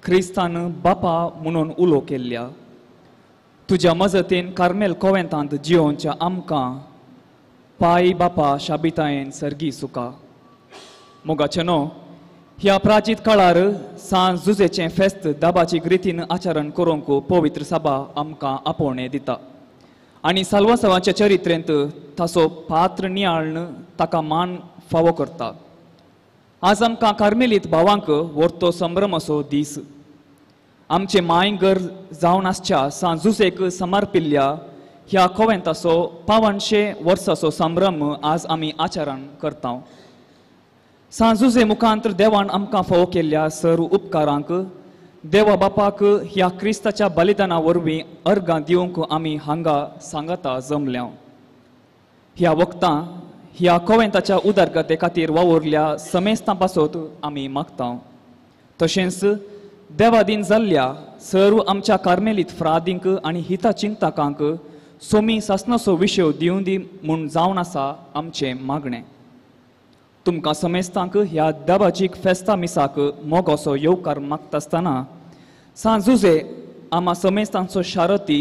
क्रिस्तान बापा म्हणून उलो केल्ल्या तुज्या मजतीन कार्मेल कोवेंतांत जियोवच्या आमकां पाय बापा शाबितायेन सर्गी सुका. मोगाचें न्हू ह्या प्राचीत काळार सांज जुजेचें फेस्त दाबाची रितीन आचरण करूंक पवित्र सभा आमकां आपोवणें दिता आनी साल्वासांवाच्या चरित्रेंत ताचो पात्र नियाळून ताका मान फावो करता. आज आमकां कार्मेलीत भावांक व्हरतो संभ्रम असो दीस. आमचें मांयघर जावन आसच्या सांज जुजेक समर्पिल्ल्या ह्या कोवेंताचो 500 वर्साचो संभ्रम आज आमी आचरण करता. सांज जुजे मुखांतर देवान आमकां फावो केल्ल्या सर्व उपकारांक देवा बापाक ह्या क्रिस्ताच्या बलिदाना वरवीं अर्गां दिवंक आमी हांगा सांगाता जमल्या. ह्या वखदां ह्या कोवेंताच्या उदरगते खातीर वावुरल्या समेस्तां पासत आमी मागता. तशेंच देवादीन जाल्ल्या सर्व आमच्या कार्मेलीत फ्रादींक आनी हिता चिंतकांक सोमी सासनाचो विशय दिवं दी म्हूण जावन आसा आमचें मागणें. तुमकां समेस्तांक ह्या दबाजीक फेस्ता मिसाक मोगोसो येवकार मागता आसतना सांज जुजे आमा समेस्तांचो शारती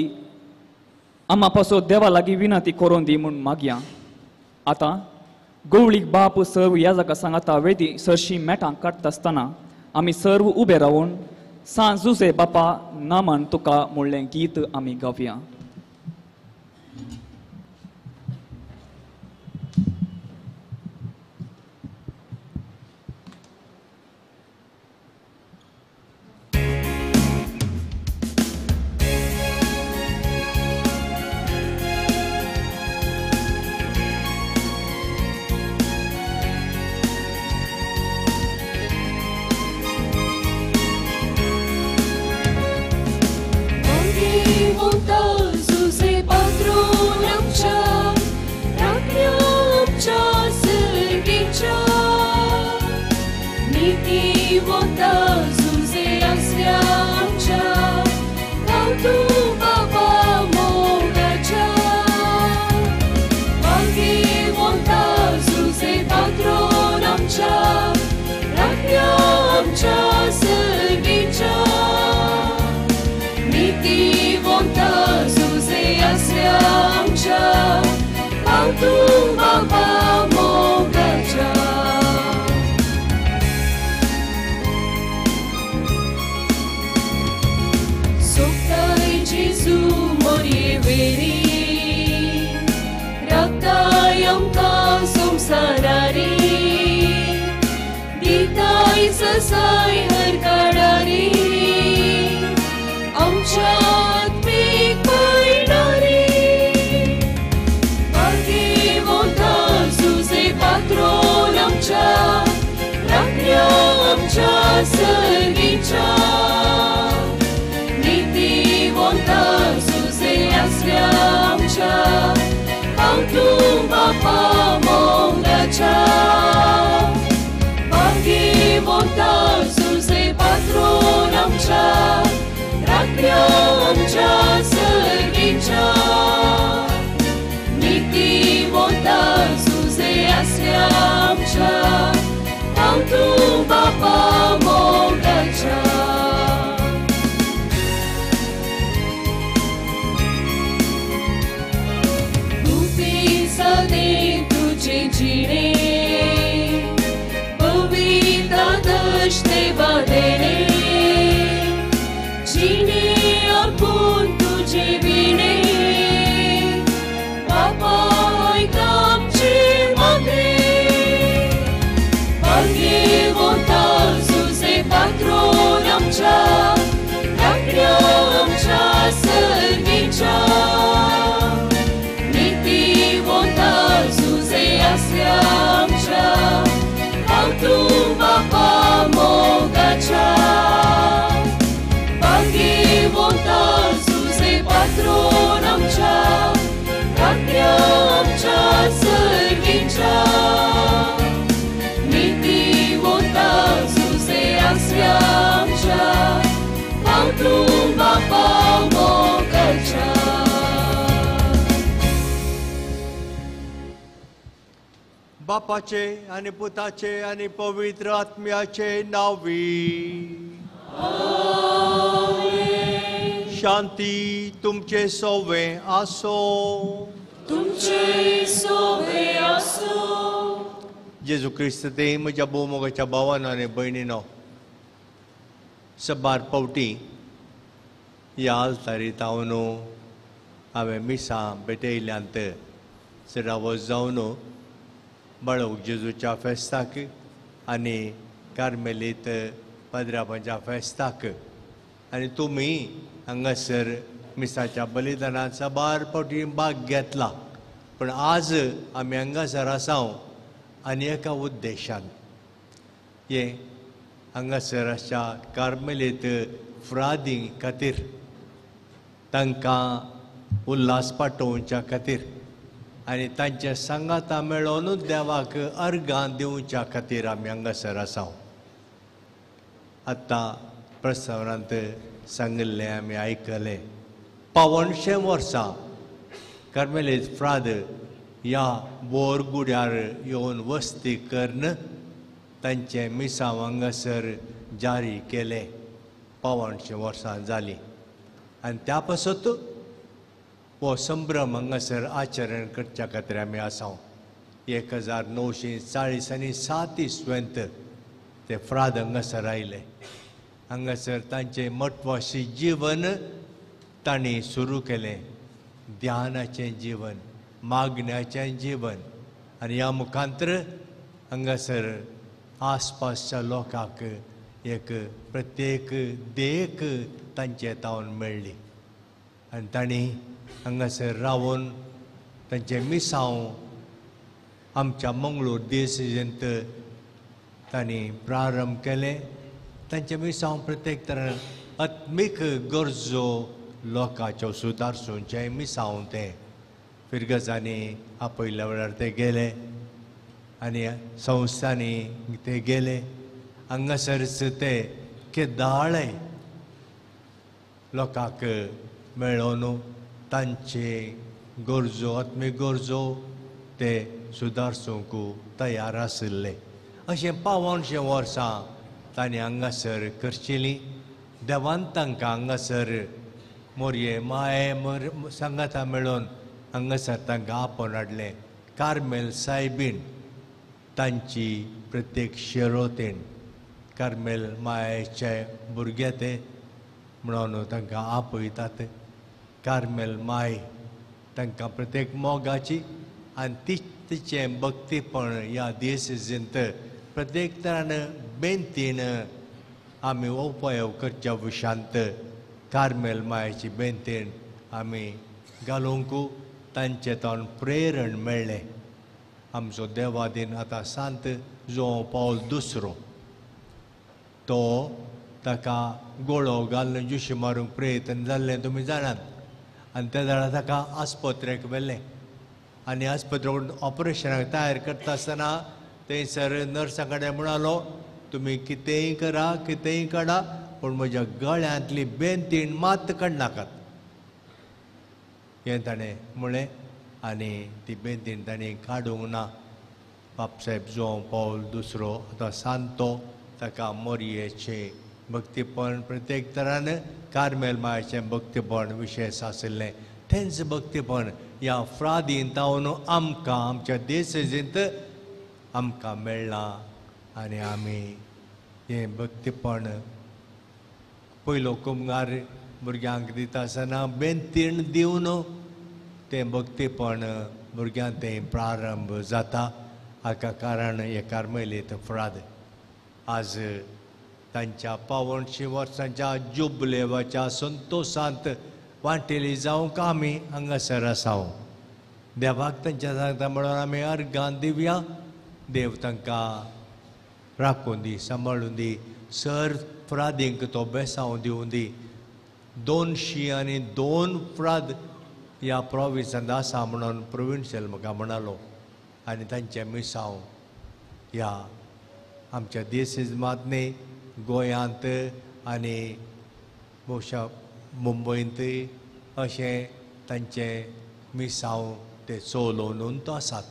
आमा पासो देवा लागीं विनंती करून दी म्हूण मागया. आतां गवळीक बाप सर्व ह्या जागा सांगाता वेदी सरशी मेटां काडटा आसतना आमी सर्व उबे रावून सांज जुजे बापा नामान तुका म्हणलें गीत आमी गावया. बापाचे आनी पुताचे आनी पवित्र आत्म्याचे नांवी. शांती तुमचे सोवे आसो. तुमचे सोवे आसो. जेजू क्रिस्त ते म्हज्या भोवमोगाच्या भावानो आनी भयणीनो, सबार पावटी ह्या आल्तारी तावन हांवें मिसां भेटयल्यांत. चडावत जावन बाळोक जेजूच्या फेस्ताक आनी कार्मेलीत पाद्रापाच्या फेस्ताक, आनी तुमी हांगासर मिसाच्या बलिदानांत साबार पावटी भाग घेतला. पूण आज आमी हांगासर आसा आनी एका उद्देशान हे हांगासर आसच्या कार्मेलीत फ्रादी खातीर, तांकां उल्हास पाठोवच्या खातीर आनी तांच्या सांगाता मेळोवन देवाक अर्गां दिवच्या खातीर आमी हांगासर आसा. आतां प्रस्तावनांत सांगिल्लें आमी आयकलें, 500 वर्सां कार्मेलीत फ्राद ह्या बोरगुड्यार येवन वस्ती करून तांचें मिसांव हांगासर जारी केलें. 500 वर्सां जालीं आनी त्या पासत हो संभ्रम हांगासर आचरण करच्या खातीर आमी आसा. 1940 आनी 7 इसवेंत ते फ्राद हांगासर आयले. हांगासर तांचें मठवासी जीवन तांणी सुरू केलें, ध्यानाचें जीवन, मागण्याचें जीवन, आनी ह्या मुखांतर हांगासर आसपासच्या लोकांक एक प्रत्येक देख तांचे तावन मेळ्ळी आनी तांणी हांगासर रावन तांचें मिसांव आमच्या मंगळूर देसेंत तांणी प्रारंभ केलें. तांचें मिसांव प्रत्येक तरान आत्मीक गरजो लोकांच्यो सुदारसूंचें मिसांव तें फिरगजांनी आपयल्या वेळार ते गेले आनी संस्थांनी ते गेले. हांगासरच ते केदाळे लोकांक मेळोवन तांचे गरजो, आत्मीक गरजो ते सुदारसूंक तयार आशिल्ले. अशें 500 वर्सां तांणी हांगासर करचेलीं. देवान तांकां हांगासर मोरये माये मोर सांगाता मेळोवन हांगासर तांकां आपोवन हाडलें. कार्मेल सायबीण तांची प्रत्येक शेरोतेन कार्मेल मायेचे भुरगे ते म्हणून तांकां आपयतात. कार्मेल माय तांकां प्रत्येक मोगाची आनी ती तिचें भक्तीपण ह्या देसेंत प्रत्येक तरान बेंतीन आमी उपयोग करच्या विशांत कार्मेल मायेची बेंतीन आमी घालूंक तांचे तावन प्रेरण मेळ्ळें. आमचो देवादीन आतां सांत जो पावल दुसरो तो ताका गोळो घालून जुशी मारूंक प्रयत्न जाल्लें तुमी जाणात. आनी त्या वेळार ताका आस्पत्रेक व्हेलें आनी आस्पत्रे ऑपरेशनाक तयार करता आसतना थंयसर नर्सा कडेन म्हणालो, तुमी कितेंय करा, कितेंय काडा, पूण म्हज्या गळ्यांतली बेंतीण मात काडनाकात हें ताणें म्हळें. आनी ती बेंतीण ताणें काडूंक ना. बापसाहेब जो पावल दुसरो आतां सांतो ताका मोरयेचें भक्तीपण प्रत्येक तरान कार्मेल मायेचें भक्तीपण विशेश आशिल्लें. तेंच भक्तीपण ह्या फ्रादीन तावन आमकां आमच्या देसेंत आमकां मेळ्ळां आनी आमी हें भक्तीपण पयलो कुमगार भुरग्यांक दिता आसतना बेंतीण दिवन तें भक्तीपण भुरग्यांक तें प्रारंभ जाता. हाका कारण हे कार्मेलीत फ्राद आज तांच्या 500 वर्सांच्या जुबलेवाच्या संतोशांत वांटेली जावंक आमी हांगासर आसा. देवाक तांच्या सांगता म्हणून आमी अर्गां दिवया. देव तांकां राखून दी, सांबाळून दी, सर फ्रादींक तो बेसांव दिवूं दी. 202 फ्राद ह्या प्रोविन्सांत आसा म्हणून प्रोविन्शियल म्हाका म्हणालो. आनी तांचें मिसांव ह्या आमच्या देसेज मात न्ही, गोंयांत आनी भोवशा मुंबयंतय अशें तांचें मिसांव ते चलोवन तो आसात.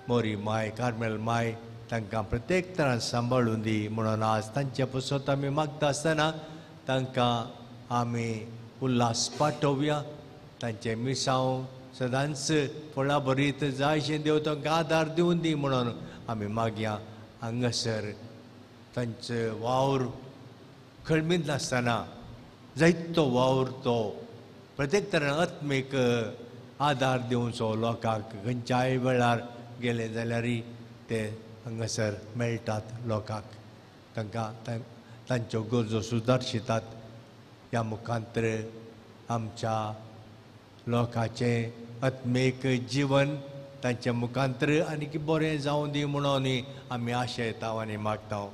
मोरी माय, कार्मेल माय तांकां प्रत्येक तरान सांबाळून दी म्हणून आज तांचे पसत आमी मागता आसतना तांकां आमी उल्हास पाठोवया. तांचें मिसांव सदांच फळां भरीत जायशें देव तांकां आदार दिवन दी म्हणून आमी मागया. हांगासर तांचो वावर खळमीत नासतना जायतो वावर तो प्रत्येक तरेन आत्मीक आदार दिवचो लोकांक. खंयच्याय वेळार गेले जाल्यारय ते हांगासर मेळटात लोकांक, तांकां तांच्यो गरजो सुदारशितात. ह्या मुखांतर आमच्या लोकांचें आत्मीक जिवन तांच्या मुखांतर आनीक बरें जावं दी म्हणून आमी आशेता आनी मागता.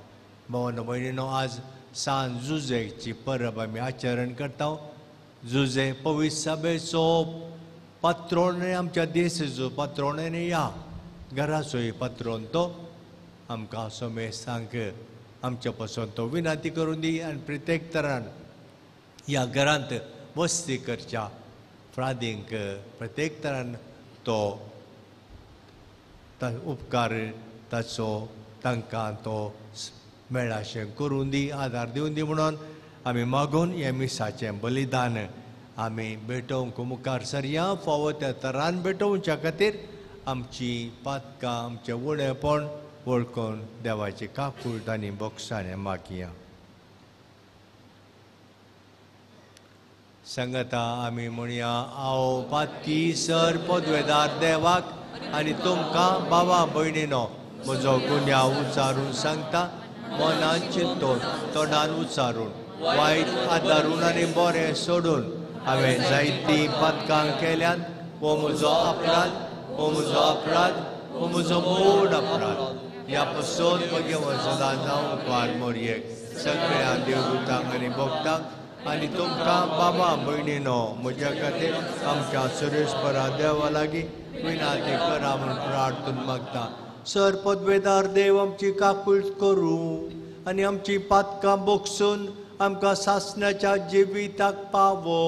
भावानो भयणीनो, आज सांज जुजेची परब आमी आचरण करता. जुजे पवित्र सभेचो पात्रोण आमच्या देशाचो पात्रोण आनी ह्या घराचोय पात्रोण तो आमकां समेस्तांक आमच्या पासून तो विनंती करून दी आनी प्रत्येक तरान ह्या घरांत वस्ती करच्या फ्रादींक प्रत्येक तरान तो उपकार ताचो तांकां तो मेळाशें करून दी, आदार दिवन दी म्हणून आमी मागून हें मिसाचें बलिदान आमी भेटोवंक मुखार सरया. फावो त्या तरान भेटोवच्या खातीर आमची पातकां आमचें उणेपण वळखून देवाची काकूट आनी बोगसाणें मागया. सांगता आमी म्हणया, हांव पातकी सर पदवेदार देवाक आनी तुमकां बाबा भयणीनो म्हजो गुन्यांव उच्चारून सांगता. मनान चिंतून तोंडान उच्चारून वायट आदारून आनी बरें सोडून हांवें जायतीं पातकां केल्यात. हो म्हजो अपराध, हो म्हजो अपराध, हो म्हजो मोड अपराध. ह्या पसून भगवंत सदां जावं वार मोरयेक सगळ्या देवदूतांक आनी भक्तांक आनी तुमकां बाबा भयणीनो म्हज्या खातीर आमच्या सुरेशपरा देवा लागीं विनंती करा म्हूण प्रार्थून मागता. सर पदवेदार देव आमची काकूळ करूं आनी आमची पातकां बोगसून आमकां सासणाच्या जिविताक पावो.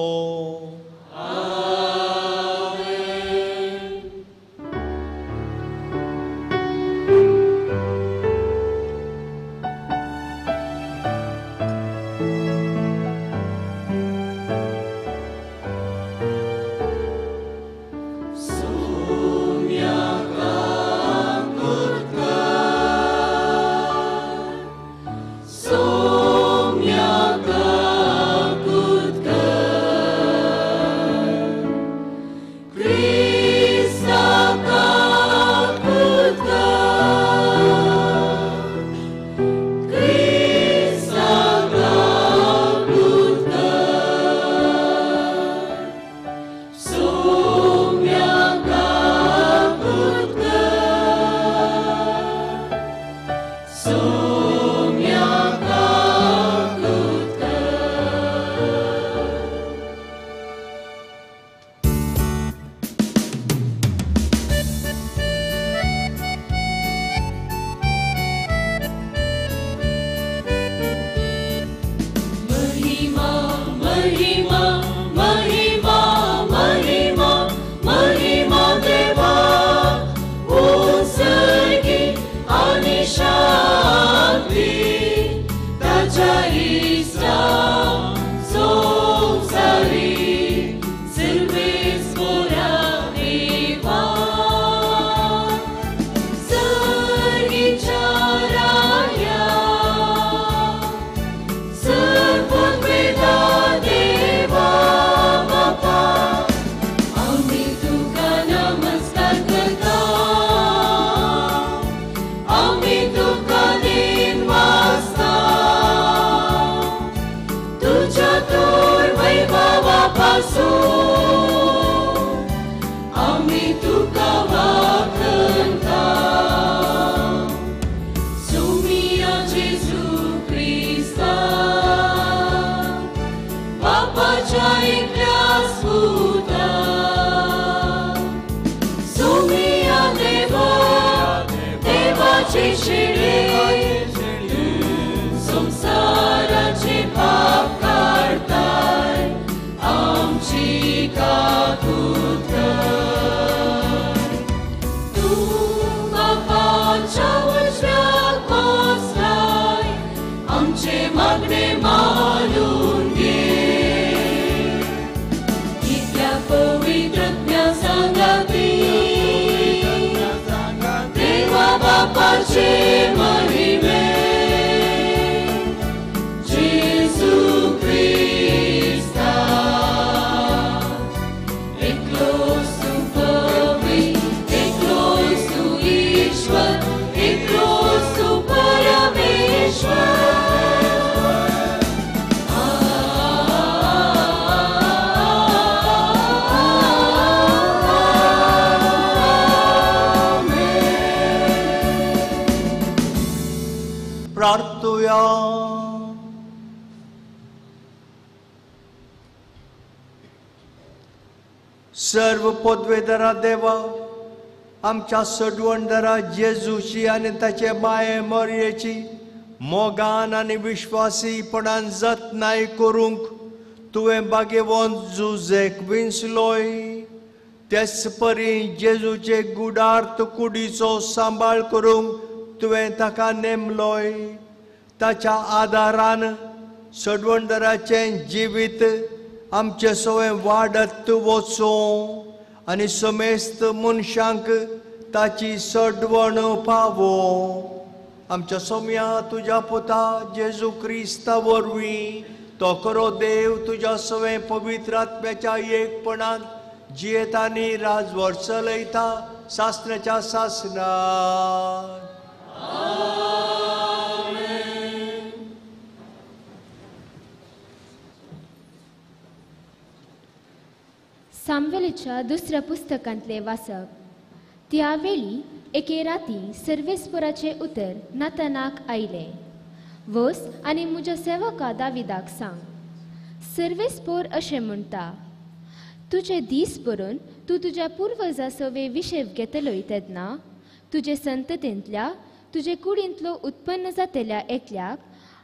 संसाराचे पाप काडताय आमची सर्व पदवेदारा देवा, आमच्या सडवणदारा जेजूची आनी ताचे माये मोरयेची मोगान आनी विश्वासीपणान जतनाय करूंक तुवें बागेवन जुजेक विंचलोय. तेच परी जेजूचे गुडार्थ कुडीचो सांबाळ करूंक तुवें ताका नेमलोय. ताच्या आदारान सडवणदाराचें जिवीत आमचें सगळें वाडत वचूं आनी समेस्त मनशांक ताची सडवण पावो. आमच्या सोम्या तुज्या पुता जेजू क्रिस्ता वरवीं तो खरो देव तुज्या सगळें पवित्र आत्म्याच्या एकपणान जियेता आनी राजवट चलयता सासणाच्या सासणाक. सामवेलीच्या दुसऱ्या पुस्तकांतले वाचप. त्या वेळी एके राती सर्वेस्पराचें उतर नातानाक आयलें, वस आनी म्हज्या सेवका दाविदाक सांग, सर्वेस्पोर अशें म्हणटा, तुजे दीस बरोवन तूं तुज्या पुर्वजा सवे विशेव घेतलोय तेन्ना तुजे संततेंतल्या तुजे कुडींतलो उत्पन्न जातल्या एकल्याक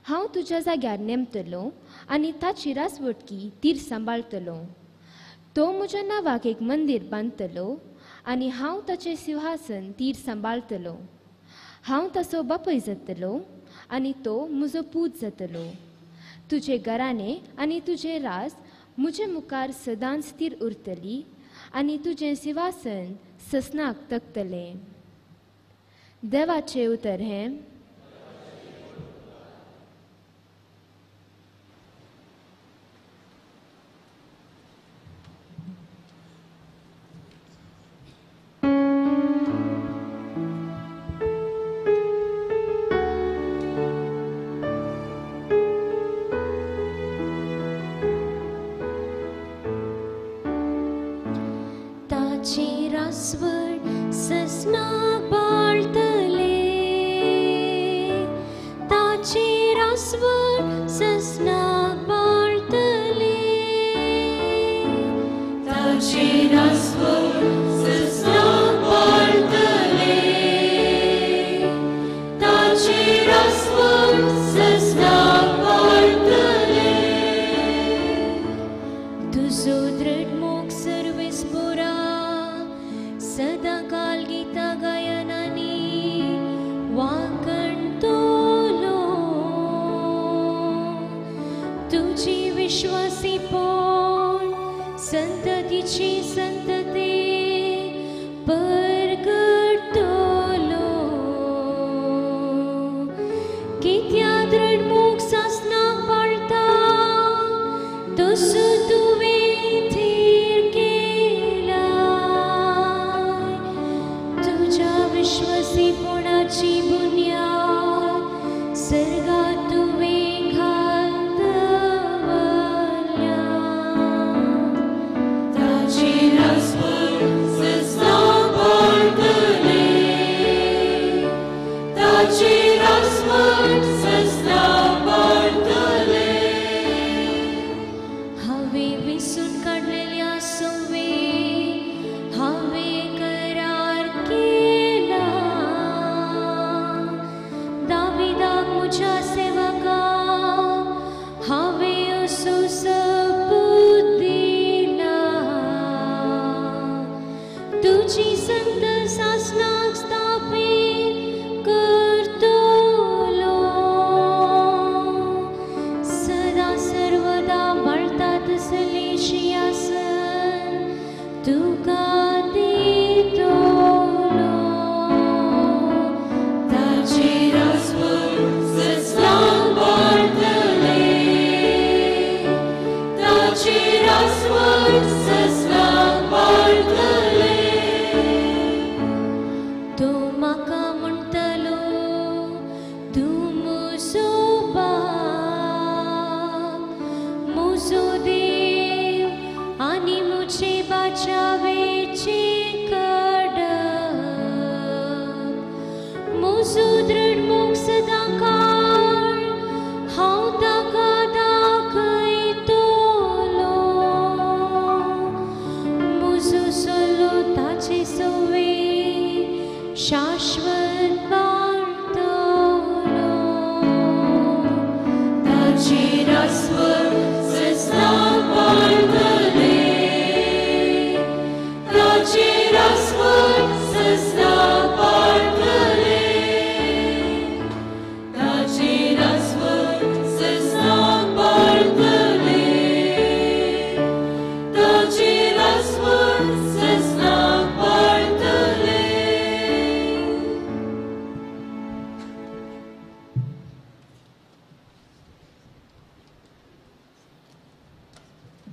हांव तुज्या जाग्यार नेमतलो आनी ताची रासवटकी तीर सांबाळटलो. तो म्हज्या नांवाक एक मंदीर बांदतलो आनी हांव ताचें सिंहासन तीर सांबाळटलो. हांव ताचो बापूय जातलो आनी तो म्हजो पूत जातलो. तुजे घराणें आनी तुजें राज म्हजे मुखार सदांच तीर उरतली आनी तुजें सिंहासन ससनाक तकतलें. देवाचें उतर हें.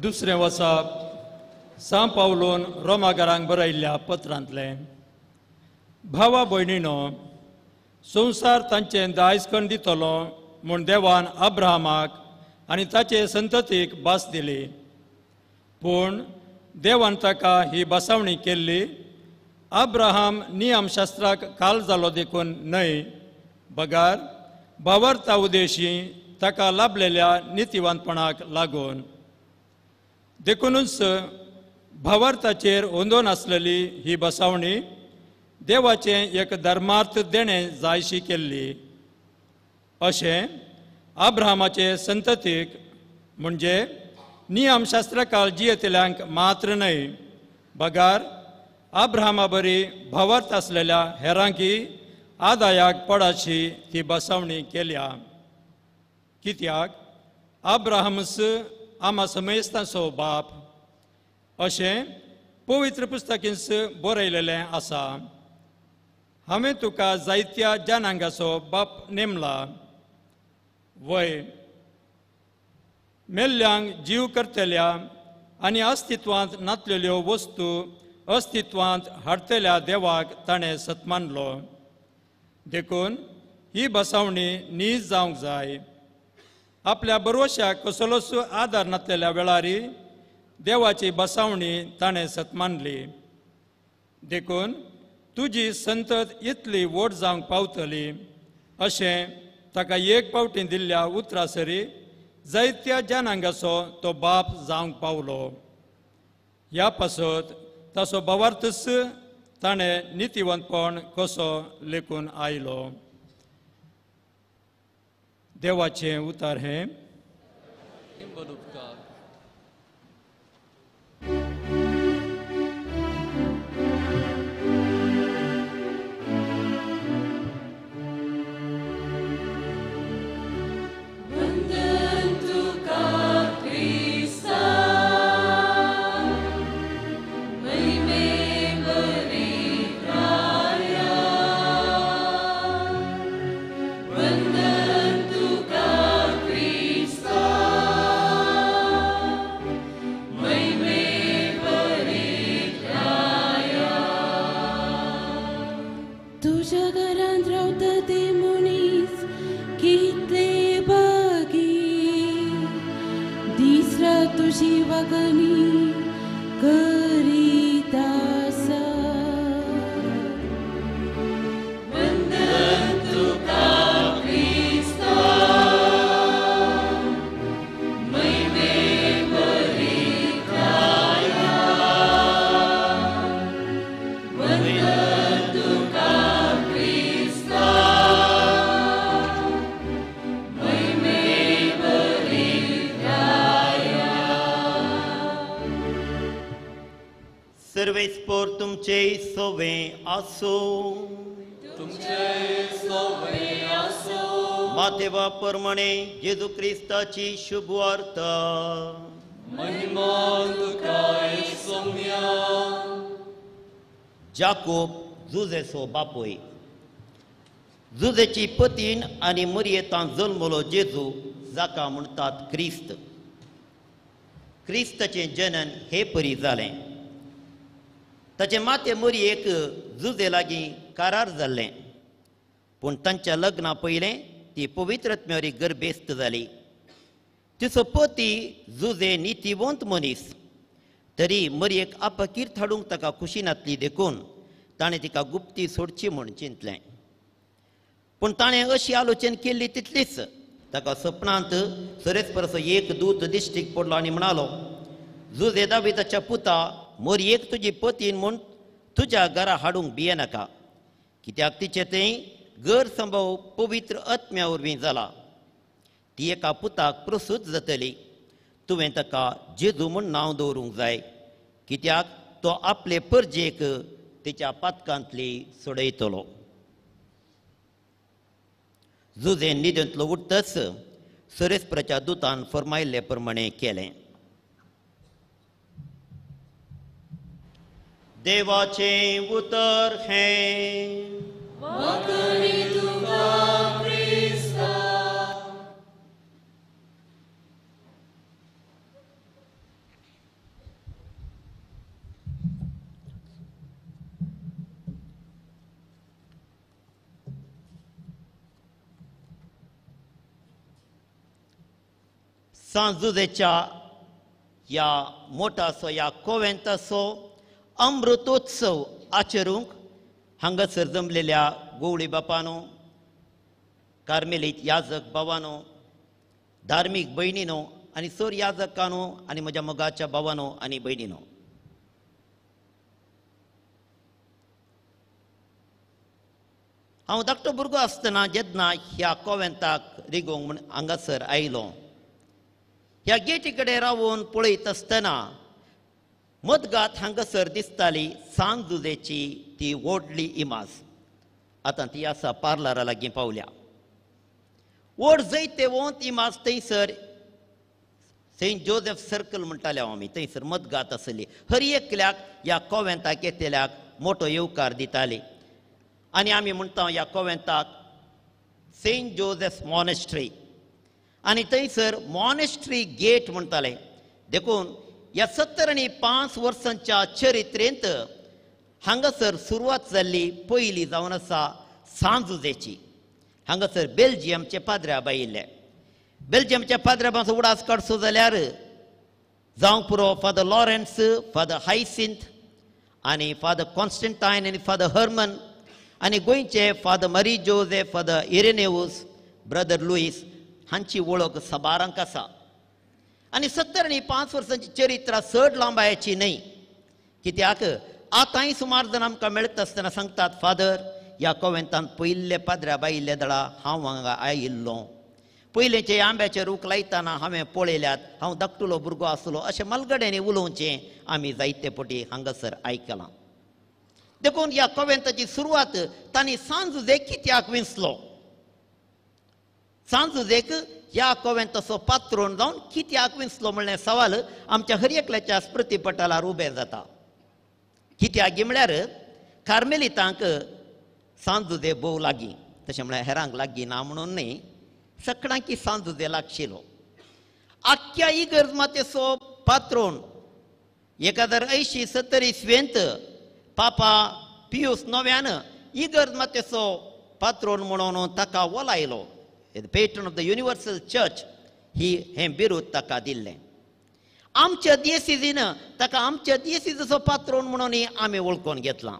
दुसरें वसाप सां पावलोन रोमागारांक बरयल्ल्या पत्रांतलें. भावा भयणीनो, संवसार तांचें दायज करून दितलो म्हूण देवान अब्राहमाक आनी ताचे संततीक भास दिली. पूण देवान ताका ही बसावणी केल्ली अब्राहम नियमशास्त्राक काल जालो देखून न्हय, बगार भावार्था उदेशी ताका लाभलेल्या नितिवंतपणाक लागून. देखूनच भावार्थाचेर अंदोन आसलेली ही बसावणी देवाचें एक धर्मार्थ देणें जायशी केल्ली. अशें अब्राहमाचे संततीक म्हणजे नियमशास्त्रकाल जियेतल्यांक मात्र न्हय, बगार अब्राहमा बरी भावार्थ आसलेल्या हेरांकी आदायाक पडाशी ती बसावणी केल्या. कित्याक अब्राहमस आमा समेस्तांचो बाप अशें पवित्र पुस्तकींस बरयलेलें आसा. हांवें तुका जायत्या जनांगाचो बाप नेमला. वय मेल्ल्यांक जीव करतल्या आनी अस्तित्वांत नातलेल्यो वस्तू अस्तित्वांत हाडटल्या देवाक ताणें सत्मानलो. देखून ही बसावणी नीज जावंक जाय. आपल्या बरवशाक कसलोच आदार नातलेल्या वेळारी देवाची बसावणी ताणें सत्मानली. देखून तुजी संतत इतली व्हड जावंक पावतली अशें ताका एक पावटी दिल्ल्या उतरासरी जायत्या जनांगाचो तो बाप जावंक पावलो. ह्या पासत ताचो भावार्थच ताणें नितिवंतपण कसो लेखून आयलो. देवाचें उतर हें. मातेवा परमणे जेजू क्रिस्ताची शुभवार्ता. महिमा तुका सोम्या. जाकोब जुजेचो बापूय. जुजेची पतीन आनी मरयेतान जल्मलो जेजू जाका म्हणटात क्रिस्त. क्रिस्ताचें जनन हे परी जालें. ताचें माते मरयेक जुजे लागीं कारार जाल्लें, पूण तांच्या लग्ना पयलें ती पवित्रत्म्यावरी गर्भेस्त जाली. तिचो पती जुजे नितीवंत मनीस, तरी मरयेक अपकीर्त हाडूंक ताका खुशी नासली, देखून ताणें तिका गुप्ती सोडची म्हूण चिंतलें. पूण ताणें अशी आलोचन केल्ली तितलीच ताका सपनांत सरेच परसो एक दूत दिश्टीक पडलो आनी म्हणालो, जुजे दाविताच्या पुता, मरयेक तुजी पतीन म्हूण तुज्या घरा हाडूंक भियेनाका, कित्याक तिचें थंय गैरसंभव पवित्र आत्म्या वरवीं जाला. ती एका पुताक प्रसूत जातली, तुवें ताका जेजू म्हूण नांव दवरूंक जाय, कित्याक तो आपले परजेक तिच्या पातकांतली सोडयतलो. जुजे न्हिदेंतलो उठतच सरेस्पराच्या दुतान फर्मायल्ले प्रमाणे केलें. देवाचें उतर हें. सांत जुजेच्या ह्या मोठाचो ह्या कोवेंताचो अमृतोत्सव आचरूंक हांगासर जमलेल्या गोवळी बापानो, कार्मेलीत याजक भावानो, धार्मीक भयणीनो आनी सोर याजकानो आनी म्हज्या मोगाच्या भावानो आनी भयणीनो, हांव धाकटो भुरगो आसतना जेन्ना ह्या कोवेंताक रिगोवंक म्हूण हांगासर आयलो, ह्या गेटी कडेन रावून पळयत आसतना मदगात हांगासर दिसताली सांत जुजेची ती व्हडली इमाज. आतां ती आसा पार्लरा लागीं पावल्या. व्हड जैते वोंत इमाज थंयसर सेंट जोसेफ सर्कल म्हणटाले आमी, थंयसर मदगात आसली. हर एकल्याक ह्या कोवेंताक येतल्याक मोटो येवकार दिताली आनी आमी म्हणटा ह्या कोवेंताक सेंट जोसेफ मॉनेस्ट्री आनी थंयसर मॉनेस्ट्री गेट म्हणटाले. देखून ह्या 75 वर्सांच्या चरित्रेंत हांगासर सुरवात जाल्ली पयली जावन आसा सांत जुजेची. हांगासर बेल्जियमचे पाद्र्याब आयिल्ले. बेल्जियमच्या पाद्र्याबांचो उडास काडचो जाल्यार जावंक पुरो फादर लॉरेन्स, फादर हायसिंथ आनी फादर कॉन्स्टंटायन आनी फादर हर्मन आनी गोंयचे father Marie Joseph, father Irenaeus, brother Luis हांची वळख साबारांक आसा. आनी 75 वर्सांची चरित्रां चड लांबायची न्हय, कित्याक आतांय सुमार जाण आमकां मेळटा आसतना सांगतात, फादर ह्या कोवेंतान पयल्ले पाद्र्याब आयिल्ले दळा हांव हांगा आयिल्लो, पयलेंचे आंब्याचे रूख लायतना हांवें पळयल्यात, हांव धाकटुलो भुरगो आसलो, अशें मालगड्यांनी उलोवचें आमी जायते पटी हांगासर आयकलां. देखून ह्या कोवेंताची सुरवात तांणी सांत जुजेक कित्याक विंचलो, सांत जुजेक ह्या कोवेंताचो पात्रोन जावन कित्याक विंचलो म्हणलें सवाल आमच्या हर एकल्याच्या स्मृतीपटलार उबें जाता. कित्याक म्हळ्यार कार्मेलितांक सांत जुजे भोव लागीं, तशें म्हळ्यार हेरांक लागीं ना म्हणून न्हय, सगळ्यांकी सांत जुजे लागशिलो. आख्ख्या इगर्ज मातेचो पात्रोन 1080-70 इसवेंत पापा पियूस नव्यान इगर्ज मातेचो पात्रोन म्हणून ताका वलायलो. Patron of the universal church ही हें बिरूद ताका दिल्लें. आमच्या दियेसीन ताका आमच्या दियेसीचो पात्रोन म्हणून आमी वळखून घेतलां.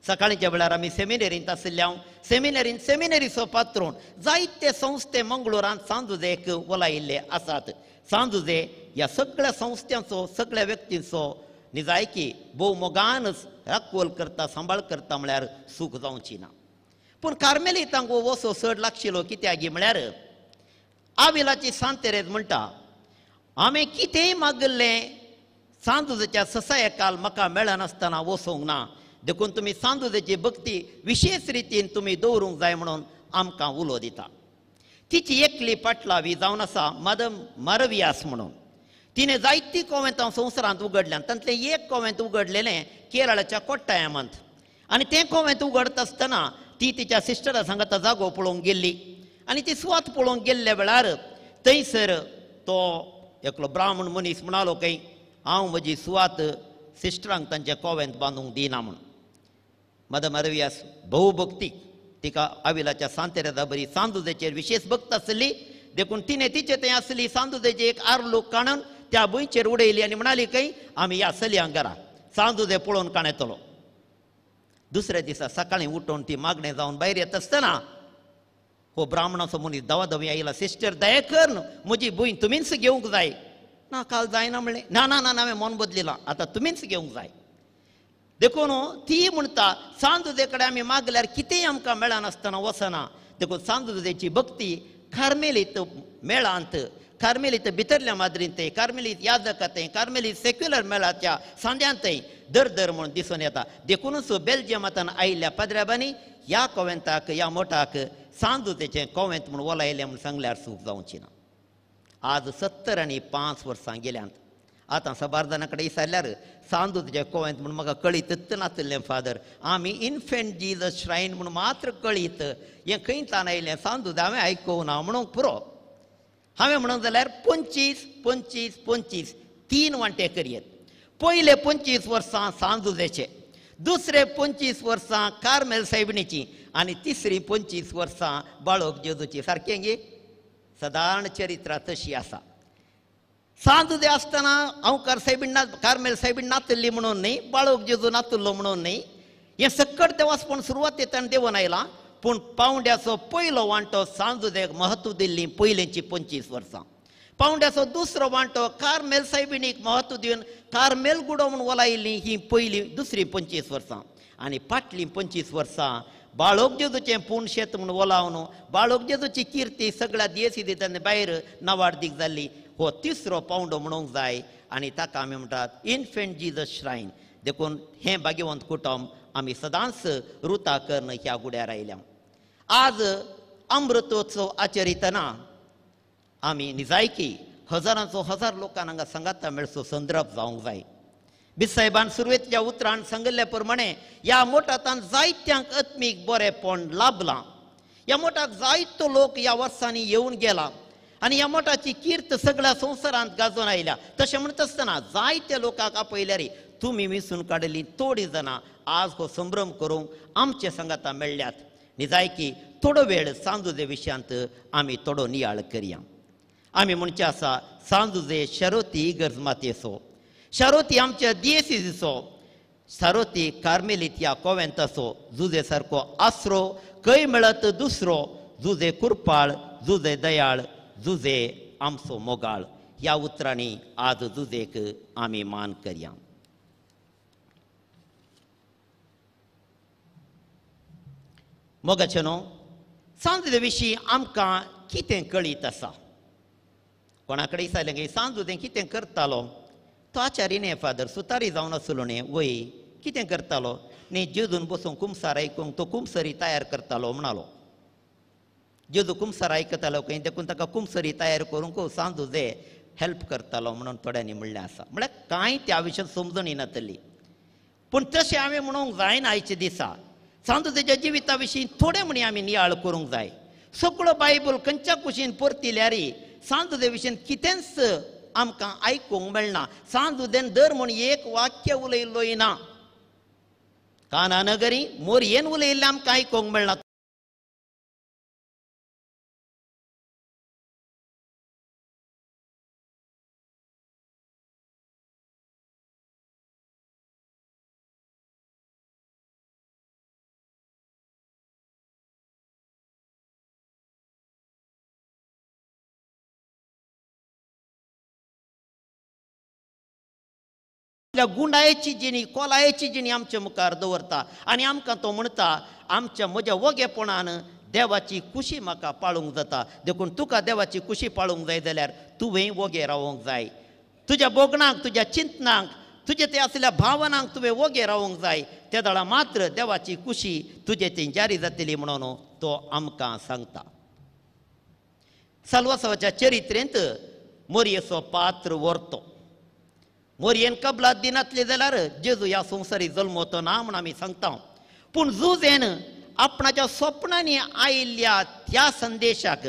सकाळीच्या वेळार आमी सेमिनरींत आशिल्ले, सेमिनरींत सेमिनरीचो पात्रोन जायते संस्थे मंगळुरांत सांत जुजेक वलायिल्ले आसात. सांत जुजे ह्या सगळ्या संस्थ्यांचो सगळ्या व्यक्तींचो निजायकी भोव मोगान राखवल करता, सांबाळ करता म्हळ्यार सूख जावची ना. पूण कार्मेलितांक हो वसो चड लागशिलो कित्याक म्हळ्यार आविलाची सांत तेरेज म्हणटा, हांवें कितेंय मागिल्लें सांत जुजेच्या ससायकाल म्हाका मेळनासतना वचूंक ना, देखून तुमी सांत जुजेची भक्ती विशेष रितीन तुमी दवरूंक जाय म्हणून आमकां उलो दिता. तिची एकली पाटलावी जावन आसा मदम मारवियास म्हणून. तिणें जायतीं कोवेंतां संवसारांत उगडल्यान, तांतलें एक कोवेंत उगडलेलें केरळाच्या कोट्टायमांत आनी तें कोवेंत उगडता आसतना ती तिच्या सिस्टरा सांगाता जागो पळोवंक गेल्ली आनी ती सुवात पळोवंक गेल्ल्या वेळार थंयसर तो एकलो ब्राह्मण मनीस म्हणालो खंय, हांव म्हजी सुवात सिस्टरांक तांच्या कोवेंत बांदूंक दिना म्हूण. मदम अरवियास भोवभक्तीक, तिका आविलाच्या सांत तेरेजा बरी सांत जुजेचेर विशेष भक्त आसली, देखून तिणें तिचे थंय आसली सांत जुजेची एक आरलूक काडून त्या भुंयचेर उडयली आनी म्हणाली खंय, आमी ह्या चलयांक घरा सांत जुजे पळोवन काणयतलो. दुसऱ्या दिसा सकाळीं उठून ती मागणें जावन भायर येता आसतना हो ब्राह्मणाचो मनीस दवादवी आयला, सिस्टर दया कर म्हजी भूंय तुमीच घेवंक जाय. ना काल जायना म्हणलें, ना ना ना हांवें मन बदलिलां, आतां तुमीच घेवंक जाय. देखून ती म्हणटा सांत जुजे कडेन आमी मागल्यार कितेंय आमकां मेळनासतना वचना. देखून सांत जुजेची भक्ती कार्मेलीत मेळांत, कार्मेलीत भितरल्या माद्रींत, कार्मेलीत याजकांत, कार्मेलीत सेक्युलर मेळाच्या सांद्यांतय दर दर म्हणून दिसून येता. देखूनच बेल्जियमांतल्यान आयिल्ल्या पाद्र्याबांनी ह्या कोवेंताक ह्या मोठाक सांत जुजेचें कोवेंत म्हूण वलायलें म्हूण सांगल्यार चूक जावची ना. आज 75 वर्सां गेल्यांत. आतां साबार जाणां कडेन विचारल्यार सांत जुजेचें कोवेंत म्हूण म्हाका कळीतच नाशिल्लें फादर, आमी इन्फेंट जीजस श्रायन म्हूण मात्र कळीत, हें खंयच्यान आयलें सांत जुजे हांवें आयकूंक ना म्हणूंक पुरो. हांवें म्हणूंक जाल्यार 25 25 25 तीन वांटे करयेत. पयले 25 वर्सां सांत जुजेचे, दुसरे 25 वर्सां कार्मेल सायबिणीची आनी तिसरी 25 वर्सां बाळक जेजूची. सारकें गे? सादारण चरित्रां तशी आसा. सांजुदे आसतना हांव कारसायबीन ना कार्मेल सायबीन नातल्ली म्हणून न्ही, बाळोक जेजू नातल्लो म्हणून न्ही, हें सक्कड देवासपण सुरवातेंतल्यान देवून आयलां. पूण पावंड्याचो पयलो वांटो सांजुदेक म्हत्व दिल्ली पयलींची 25 वर्सां, पावंड्याचो दुसरो वांटो कार्मेल सायबिणीक म्हत्व दिवन कार्मेल गुडो म्हूण वलायिल्ली ही पयली दुसरी 25 वर्सां, आनी फाटलीं 25 वर्सां बाळोक जेजूचें पूण शेत म्हूण वलावन बाळोक जेजूची किर्ती सगळ्या दियेसिदींतल्यान भायर नावाडदीक जाल्ली. हो तिसरो पावंडो म्हणूंक जाय आनी ताका आमी म्हणटात इन्फेंट जिजस श्रायन. देखून हें भाग्यवंत कुटुंब आमी सदांच रुता करून ह्या गुड्यार आयल्या. आज अमृतोत्सव आचरितना आमी निजायकी हजारांचो हजार लोकांक हांगा सांगाता मेळचो संदर्भ जावंक जाय. बिसाहेबान सुरवेच्या उतरान सांगिल्ले प्रमाणे ह्या मोठांत जायत्यांक आत्मीक बरेपण लाभलां. ह्या मोठाक जायतो लोक ह्या वर्सांनी येवन गेला आनी ह्या मोठाची कीर्त सगळ्या संवसारांत गाजोवन आयल्या. तशें म्हणटा आसतना जायत्या लोकांक आपयल्यार तुमी विसून काडिल्लीं थोडीं जाणां आज हो संभ्रम करूंक आमचे सांगाता मेळ्ळ्यात. निजायकी थोडो वेळ सांजुदे विशयांत आमी थोडो नियाळ करया. आमी म्हणचें आसा सांजुदे शरोती इगर्ज मातयेचो, शारोती आमच्या दियेसिचो, सारोती कार्मेलीत ह्या कोवेंताचो, जुजे सारको आसरो खंय मेळत दुसरो, जुजे कुरपाळ, जुजे दयाळ, जुजे आमचो मोगाळ. ह्या उतरांनी आज जुजेक आमी मान करया. मोगाचें न्हू सांजुदे विशीं आमकां कितें कळीत आसा? कोणा कडेन विचारलें की सांजुदे कितें करतालो? तो आचारी न्ही फादर, सुतारी जावन आसलो न्ही, वय कितें करतालो? न्ही जेजून बसून कुमसार आयकूंक तो कुमसरी तयार करतालो म्हणालो. जेजू कुमसार आयकतालो खंय, देखून ताका कुमसरी तयार करूंक सांजुदे हेल्प करतालो म्हणून थोड्यांनी म्हणलें आसा. म्हळ्यार कांय त्या विशयान समजणी नातली. पूण तशें हांवें म्हणूंक जायना आयच्या दिसा सांजुदेच्या जिविता विशीं थोडें म्हणी आमी नियाळ करूंक जाय. सगळो बायबल खंयच्या कुशीन परतिल्यार सांजुदे विशीं कितेंच आमकां आयकूंक मेळना. सांजुदेन दर म्हूण एक वाक्य उलयल्लोय ना. काना नगरी मोरयेन उलयल्लें आमकां आयकूंक मेळना. गुंडायेची जिणी, कोलायेची जिणी आमच्या मुखार दवरता आनी आमकां तो म्हणटा आमच्या म्हज्या वोगेपणान देवाची खुशी म्हाका पाळूंक जाता. देखून तुका देवाची खुशी पाळूंक जाय जाल्यार तुवें वोगे रावंक जाय. तुज्या भोगणांक, तुज्या चिंतनांक, तुजे ते आसल्या भावनांक तुवें वोगे रावंक जाय. ते दळा मात्र देवाची खुशी तुजे ती जारी जातली म्हणून तो आमकां सांगता. साल्वासावाच्या चरित्रेंत मोरयेचो पात्र व्हरतो. मोरयेन कबलात दिनातले जाल्यार जेजू ह्या संवसारी जल्मतो ना म्हूण आमी सांगता. पूण जुजेन आपणाच्या स्वप्नांनी आयिल्ल्या त्या संदेशाक,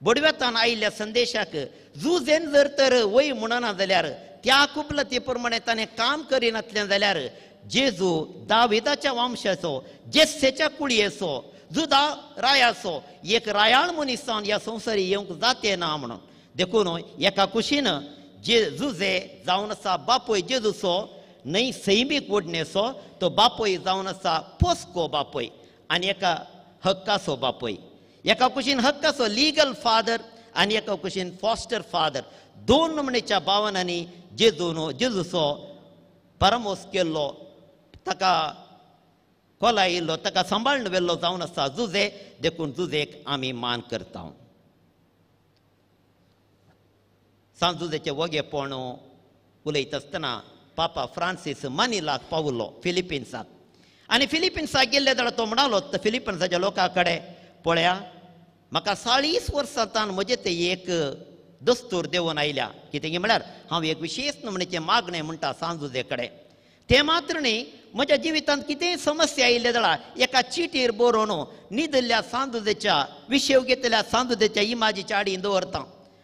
बडव्यातान आयिल्ल्या संदेशाक जुजेन जर तर वय म्हणना जाल्यार, त्या कुबलती प्रमाणे ताणें काम करिनातलें जाल्यार जेजू दाविदाच्या वंशाचो, जेस्सेच्या कुळयेचो, जुदा रायाचो एक रायाळ मनीस जावन ह्या संवसारी येवंक जाते ना म्हणून. देखून एका कुशीन जे जुजे जावन आसा बापूय जेजूचो न्हय सैमीक ओडणेचो, तो बापूय जावन आसा पोसको बापूय आनी एका हक्काचो बापूय. एका कुशीन हक्काचो लिगल फादर आनी एका कुशीन फॉस्टर फादर. दोन नमणेच्या भावनांनी जेजून जेजूचो परामोस केल्लो, ताका कोलायिल्लो, ताका सांबाळून व्हेल्लो जावन आसा जुजे. देखून जुजेक आमी मान करता. सांजुदेचें वोगेपण उलयता आसतना पापा फ्रांसीस मनिलाक पावलो फिलिपिन्साक. आनी फिलिपिन्साक गेल्ले जाल्यार तो म्हणालो फिलिपिन्साच्या लोकां कडेन, पळया म्हाका 40 वर्सां तान म्हजें ते एक दस्तूर देंवून आयल्या. कितें म्हळ्यार हांव एक विशेश नमणेचें मागणें म्हणटा सांजुदे कडेन. तें मात्र न्ही, म्हज्या जिवितांत कितेंय समस्या आयिल्ले जाल्यार एका चिटीर बरोवन न्हिदिल्ल्या सांजुदेच्या, विशेव घेतल्या सांजुदेच्या इमाजीच्या आडीन दवरता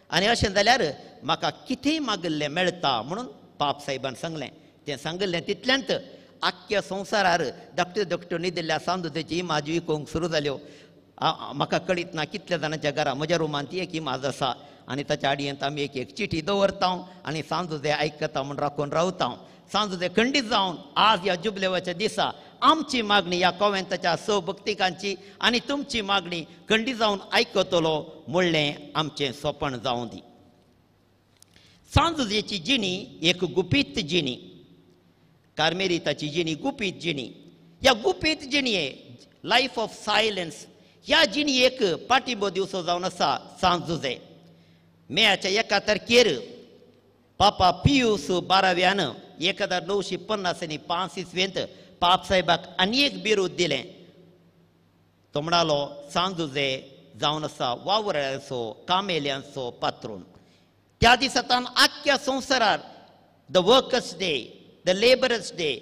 आनी अशें जाल्यार म्हाका कितेंय मागिल्लें मेळटा म्हणून पाप साहेबान सांगलें. तें सांगिल्लें तितल्यांत आख्ख्या संवसारार धाकट्यो धाकट्यो न्हिदिल्ल्या सांजुदेची इमाज विकूंक सुरू जाल्यो. म्हाका कळीत ना कितल्या जाणांच्या घरा, म्हज्या रुमांत एक इमाज आसा. आनी ताच्या आडयेंत आमी एक एक चिटी दवरता आनी सांजुजे आयकता म्हूण राखून रावता. सांजुजे खंडीत जावन आज ह्या जुबलेवाच्या दिसा आमची मागणी ह्या कोवेंताच्या स भक्तिकांची आनी तुमची मागणी खंडीत जावन आयकतलो म्हणलें आमचें सोपण जावं दी. सांजुजेची जिणी एक गुपीत जिणी, कार्मेलिताची जिणी गुपीत जिणी. ह्या गुपीत जिणये लायफ ऑफ सायलन्स ह्या जिणयेक पाठिंबो दिवचो जावन आसा सांजुजे. मेयाच्या 1 तारखेर पापा पियूस 12व्यान 1955 इस्वेंत पाप साहेबाक आनी एक बिरूद दिलें. तो म्हणालो सांजुजे जावन आसा वावराड्यांचो कामेल्यांचो पात्रून. त्या दिसा तान आख्ख्या संवसारार the workers day, the labourers day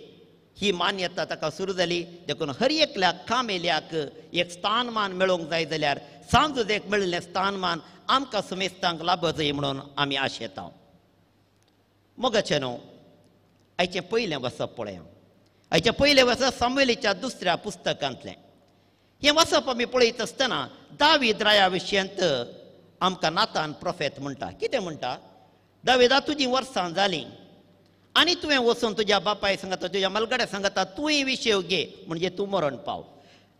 ही मान्यता ताका सुरू जाली. देखून हर एकल्या कामेल्याक एक स्थानमान मेळोवंक जाय जाल्यार सांजुजेक मेळिल्लें स्थानमान आमकां समेस्तांक लाभ जाय म्हणून आमी आशेता. मोगाचें न्हू आयचें पयलें वाचप पळया. आयचें पयलें वाचप सामुएलीच्या 2 पुस्तकांतलें. हें वाचप आमी पळयत आसतना दावीद राया विशयांत आमकां नातान प्रोफेत म्हणटा. कितें म्हणटा? दाविदा तुजीं वर्सां जालीं आनी तुवें वचून तुज्या बापाय सांगता, तुज्या मलगड्या सांगता, तुवें विशेव घे म्हणजे तूं मरण पाव.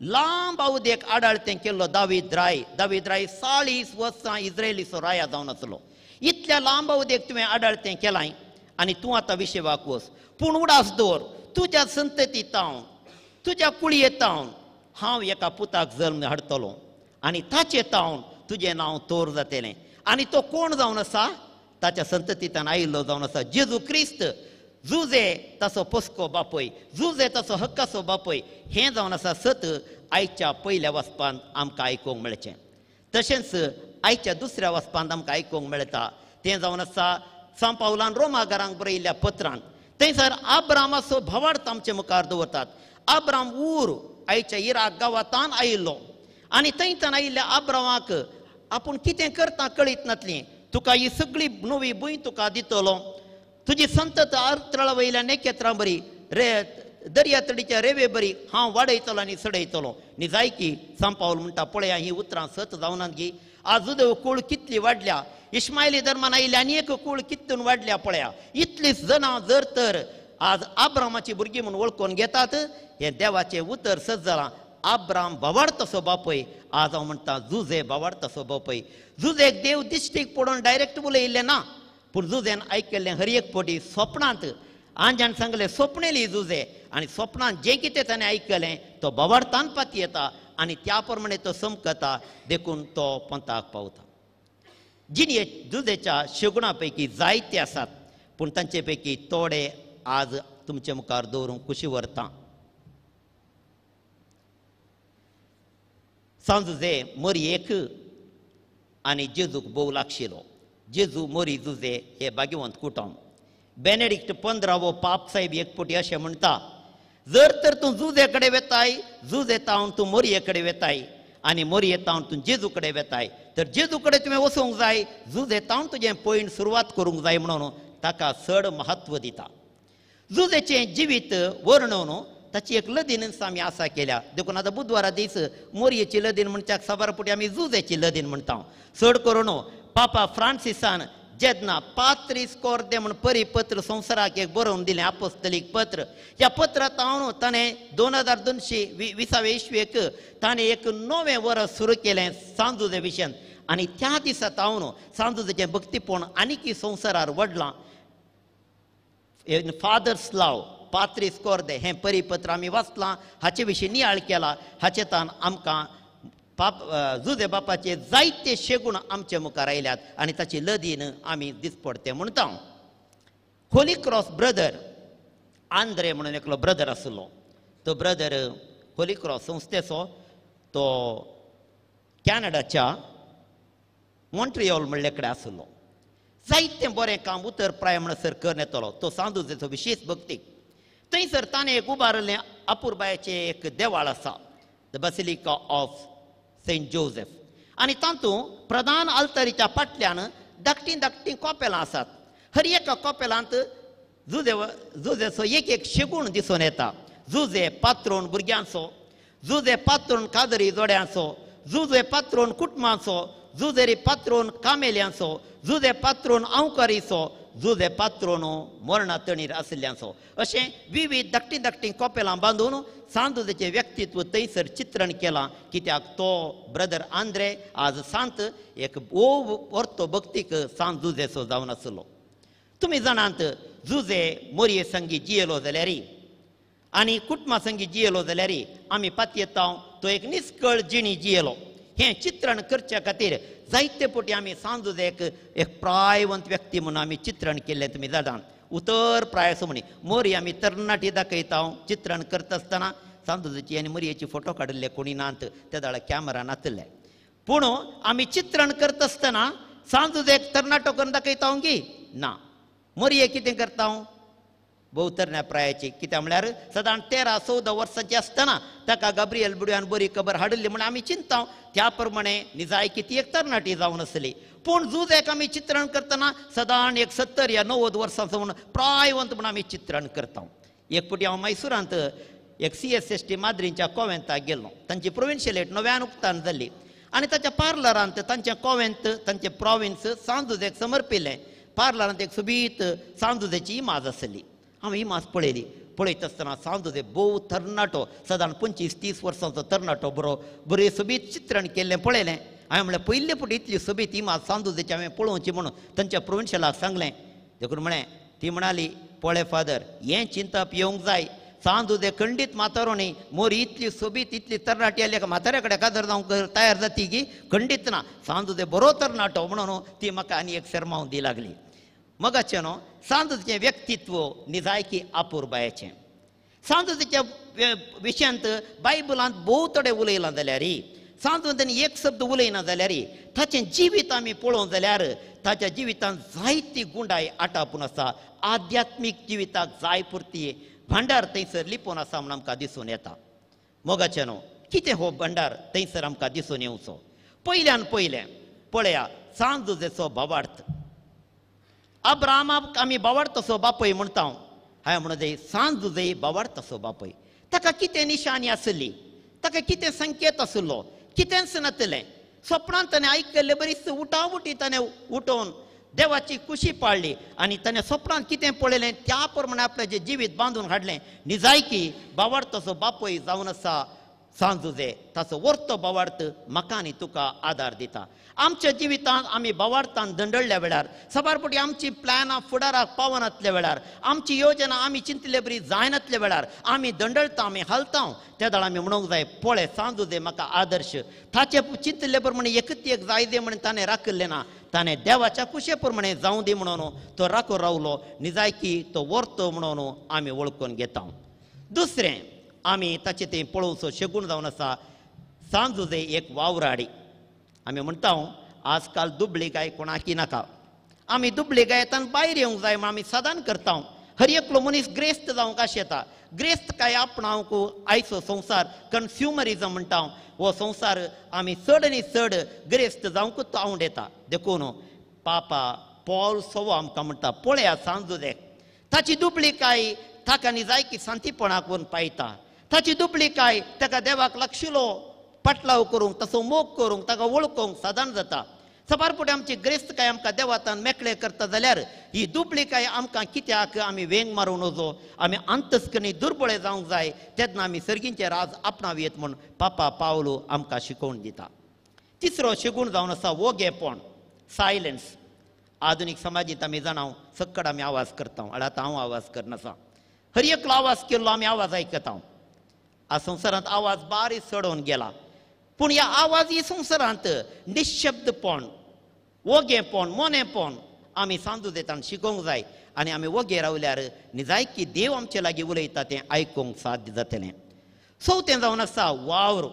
लांब अवधेक आडाळतें केल्लो दावीद राय. दावीद राय 40 वर्सां इस्रायलीचो राया जावन आसलो. इतल्या लांब अवधेक तुवें आडाळतें केलां आनी तूं आतां विशेवाक वच, पूण उडास दवर तुज्या संतती तावन तुज्या कुळये तावन हांव एका पुताक जल्म हाडटलो आनी ताचे तावन तुजें नांव तोर जातलें. आनी तो कोण जावन आसा? ताच्या संततींतल्यान आयिल्लो जावन आसा जेजू क्रिस्त. जुजे ताचो पोसको बापय, जुजे ताचो हक्काचो बापय. हें जावन आसा सत आयच्या पयल्या वाचपांत आमकां आयकूंक मेळचें. तशेंच आयच्या दुसऱ्या वाचपांत आमकां आयकूंक मेळटा तें जावन आसा सांव पावलान रोमागारांक बरयिल्ल्या पत्रांत. थंयसर आब्रामाचो भावार्थ आमचे मुखार दवरतात. आब्राम ऊर आयच्या इराक गांवांतान आयिल्लो आनी थंयच्यान आयिल्ल्या आब्रामाक आपूण कितें करता कळीत नासली. तुका ही सगळी नवी भूंय तुका दितलो, तुजी संतत आर्तळा वयल्या नेकेत्रां बरी रे दर्या तडीच्या रेवे बरी हांव वाडयतलो आनी चडयतलो. निजायकी सांव पावल म्हणटा पळया ही उतरां सत जावनात गी. आज जुदेव कूळ कितली वाडल्या, इस्मायली धर्मान आयिल्ली आनी एक कूळ कितून वाडल्या पळया. इतली जणां जर तर आज आब्रामाची भुरगीं म्हूण वळखून घेतात. हें देवाचें उतर सत जालां. आब्राम भावार्थाचो बापय, आज हांव म्हणटा जुजे भावार्थाचो बापय. जुजेक देव दिश्टीक पडून डायरेक्ट उलयिल्लें ना, पूण जुजेन आयकल्लें हर एक पटी स्वप्नांत. आंजान सांगलें स्वप्नेली जुजे आनी स्वप्नांत जें कितें ताणें आयकलें तो भावार्थान पातयेता आनी त्या प्रमाणे तो समकता, देखून तो पंथाक पावता. जिणये जुजेच्या शेगुणा पैकी जायते आसात, पूण तांचे पैकी थोडे आज तुमचे मुखार दवरूंक खुशी व्हरता. सांजुजे मोरयेक आनी जेजूक भोव लागशिलो. जेजू मोरी जुजे हे भाग्यवंत कुटुंब. बेनेडिक्ट 15वो पाप साहेब एक पटी अशें म्हणटा, जर तर तूं जुजे कडेन वेताय, जुजे तावन तूं मोरये कडेन वेताय आनी मोरये तावन तूं जेजू कडेन वेताय, तर जेजू कडेन तुवें वचूंक जाय, जुजे तावन तुजें पयण सुरवात करूंक जाय म्हणून ताका चड म्हत्व दिता. जुजेचें जिवीत वर्णून ताची एक लदीन आमी आसा केल्या. देखून आतां बुधवारा दीस मोरयेची लदीन म्हणच्याक साबार पुटी आमी जुजेची लदीन म्हणटा. चड करून पापा फ्रांसिसान जेन्ना पात्रीस कोर्दे म्हूण परिपत्र संवसाराक एक बरोवन दिलें, आपोस्तलीक पत्र. ह्या पत्रांत हांव ताणें 2220 इस्वेक ताणें एक नवें वर्स सुरू केलें सांजुजे विशयान आनी त्या दिसा तावन सांजुजेचें भक्तीपण आनीकय संवसारार वाडलां. फादर्स लाव पात्रीस कोर्दे हें परिपत्र आमी वाचलां, हाचे विशीं नियाळ केला. हाचे तान आमकां पाप जुजे बापाचे जायते शेगूण आमचे मुखार आयल्यात आनी ताची लदीन आमी दिसपडते म्हणटा. होली क्रॉस ब्रदर आंद्रे म्हणून एकलो ब्रदर आसलो. तो ब्रदर होली क्रॉस संस्थेचो, तो कॅनडाच्या मॉन्ट्रियोल म्हणले कडेन आसलो. जायतें बरें काम उतर प्राय म्हणसर करून येतलो. तो सांजुजेचो विशेष भक्तीक. थंयसर ताणें एक उबारिल्लें अपुरबायेचें एक देवाळ आसा, the basilica of Saint Joseph. आनी तातूंत प्रधान आल्तारीच्या फाटल्यान धाकटीं धाकटीं कॉपेलां आसात. हर एका कॉपेलांत जुजेचो एक एक शेगूण दिसून येता. जुजे पात्रोन भुरग्यांचो, जुजे पात्रोन कादरी जोड्यांचो, जुजे पात्रोन कुटुंबाचो, जुझेरी पात्रोन कामेल्यांचो, जुझे पात्रोन आंवकारीचो, जुझे पात्रोन मरणा तणीर आशिल्ल्यांचो, अशें विविध धाकटीं धाकटीं कोपेलां बांदून सांजुजेचें व्यक्तित्व थंयसर चित्रण केलां. कित्याक तो ब्रदर आंद्रे आज सांत एक भोव वर्तो भक्तीक सांत जुझेचो जावन आसलो. तुमी जाणात जुझे मोरये संगी जियेलो जाल्यार आनी कुटुंबा संगी जियेलो जाल्यार आमी पातयेता तो एक निस्कळ जिणी जियेलो. हें चित्रण करच्या खातीर जायते फावटी आमी सांजुजेक एक प्रायवंत व्यक्ती म्हणून आमी चित्रण केल्लें. तुमी जाणात उतर प्राय असो म्हणी मोरी आमी तरणाटी दाखयता चित्रण करता आसतना सांजुजेची आनी मोरयेची फोटो काडिल्ले कोणी नात, त्या वेळार कॅमेरा नातिल्ले. पूण आमी चित्रण करता आसतना सांजुजेक तरणाटो करून दाखयता की ना. मोरये कितें करता भोव तरण्या प्रायाची, कित्याक म्हळ्यार सदां 13-14 वर्सांची आसतना ताका गाब्रियल बुडयान बरी खबर हाडिल्ली म्हूण आमी चिंता. त्या प्रमाणे निजायकी ती एक तरणाटी जावन आसली. पूण जुझेक आमी चित्रण करतना सदां एक 70 या 90 वर्सांचो म्हूण प्रायवंत म्हूण आमी चित्रण करता. एक फावटी हांव मैसुरांत एक CSST माद्रींच्या कोवेंताक गेल्लो. तांची प्रोविन्शियलेट नव्यान उक्तान जाल्ली आनी ताच्या पार्लरांत तांचें कोवेंत तांचें प्रोविन्स सांजुजेक समर्पिल्लें. पार्लरांत एक सोबीत सांजुजेची इमाज आसली. हांवें इमाज पळयली. पळयत आसतना सांजुजे भोव तरणाटो, सदां 25-30 वर्सांचो तरणाटो, बरो बरें सोबीत चित्रण केल्लें पळयलें. हांवें म्हणलें पयले फावटी इतली सोबीत इमाज सांजुजेची हांवें पळोवची म्हणून तांच्या प्रोविन्शियलाक सांगलें. देखून म्हळें, ती म्हणाली पळय फादर, हें चिंतप येवंक जाय, सांजुजे खंडीत म्हातारो न्ही, मोरी इतली सोबीत इतली तरणाटी आसली एका म्हाताऱ्या कडेन काजार जावंक तयार जाती की खंडीत ना, सांजुजे बरो तरणाटो म्हणून ती म्हाका आनी एक शेरमांव दी लागली. मगाचें न्हू सांजुजेचें व्यक्तित्व निजायकी अपुरबायेचें. सांजुजेच्या विशयांत बायबलांत भोव थोडे उलयलां जाल्यार, सांजुजेन एक शब्द उलयना जाल्यार ताचें जिवीत आमी पळोवंक जाल्यार ताच्या जिवितांत जायती गुंडाय आटापून आसा. आध्यात्मीक जिविताक जाय पुरती भांडार थंयसर लिपोवन आसा म्हूण आमकां दिसून येता. मोगाचें न्हू कितें हो भांडार थंयसर आमकां दिसून येवचो. पयल्यान पयलें पळया सांजुजेचो भावार्थ. अब्रामाक आमी बावडतसो बापय म्हणटा, हांवें म्हणून जाय सांजुजे बावडतसो बापय. ताका कितें निशाणी आसली, ताका कितें संकेत आसलो, कितेंच नातलें. सपनान ताणें आयकल्ले बरीच उटाउटी ताणें उठोवन देवाची खुशी पाळ्ळी आनी ताणें सपनान कितें पळयलें त्या प्रमाणे आपल्याचें जिवीत बांदून हाडलें. निजायकी बावडतसो बापय जावन आसा सांजुजे. ताचो वर्तो बावार्थ म्हाका आनी तुका आदार दिता. आमच्या जिवितांत आमी बावार्थान दंडळ्ळ्या वेळार, सबार फावटी आमची प्लॅनां फुडाराक पावनातल्या वेळार, आमची योजना आमी चिंतले बरी जायनातल्या वेळार आमी दंडळटा, आमी हालता. त्या वेळार आमी म्हणूंक जाय पळय सांजुजे म्हाका आदर्श, ताचे चिंतले प्रमाणे एकच एक जाय दे म्हणून ताणें राखिल्लें ना, ताणें देवाच्या कुशे प्रमाणे जावं दी म्हणून तो राखो रावलो. निजायकी तो वर्तो म्हणून आमी वळखून घेता. दुसरें आमी ताचें तें पळोवचो शेगूण जावन आसा सांजुजे एक वावराडी. आमी म्हणटा आजकाल दुबळी गाय कोणाकी नाका, आमी दुबळी गायतान भायर येवंक जाय म्हूण आमी सदांच करता. हर एकलो मनीस ग्रेस्त जावंक आशेता. ग्रेस्त काय आपणावंक आयचो संवसार कन्स्युमरिजम म्हणटा, हो संवसार आमी चड आनी चड ग्रेस्त जावंकूच आवडटा. देखून पापा पॉल सोवो आमकां म्हणटा पळया सांजुजे ताची दुबळी काय ताका निजायकी शांतीपणाक व्हरून पायता. ताची दुबळी काय ताका देवाक लागशिलो पाटलाव करूंक, तसो मोग करूंक, ताका वळखूंक सादारण जाता. सबार फावटी आमची ग्रेस्तकाय आमकां देवातान मेकळे करता जाल्यार ही दुबळीकाय आमकां कित्याक आमी वेंग मारूं नजो, आमी अंतस्कनी दुर्बळे जावंक जाय, तेन्ना आमी सर्गींचे राज आपणावयेत म्हूण पापा पावलो आमकां शिकोवन दिता. तिसरो शिगूण जावन आसा वोगेपण, सायलन्स. आधुनीक समाजींत आमी जाणां सक्कड आमी आवाज करता, आतां हांव आवाज करनासा, हर एकलो आवाज केल्लो आमी आवाज आयकता. आज संवसारांत आवाज बारीक चडोवन गेला, पूण ह्या आवाज ही संवसारांत निशब्दपण, वोगेपण, मोनेपण आमी सांजुजेतान शिकोवंक जाय आनी आमी वोगे रावल्यार निजायकी देव आमचे लागीं उलयता तें आयकूंक साध्य जातलें. चवथें जावन आसा वावर.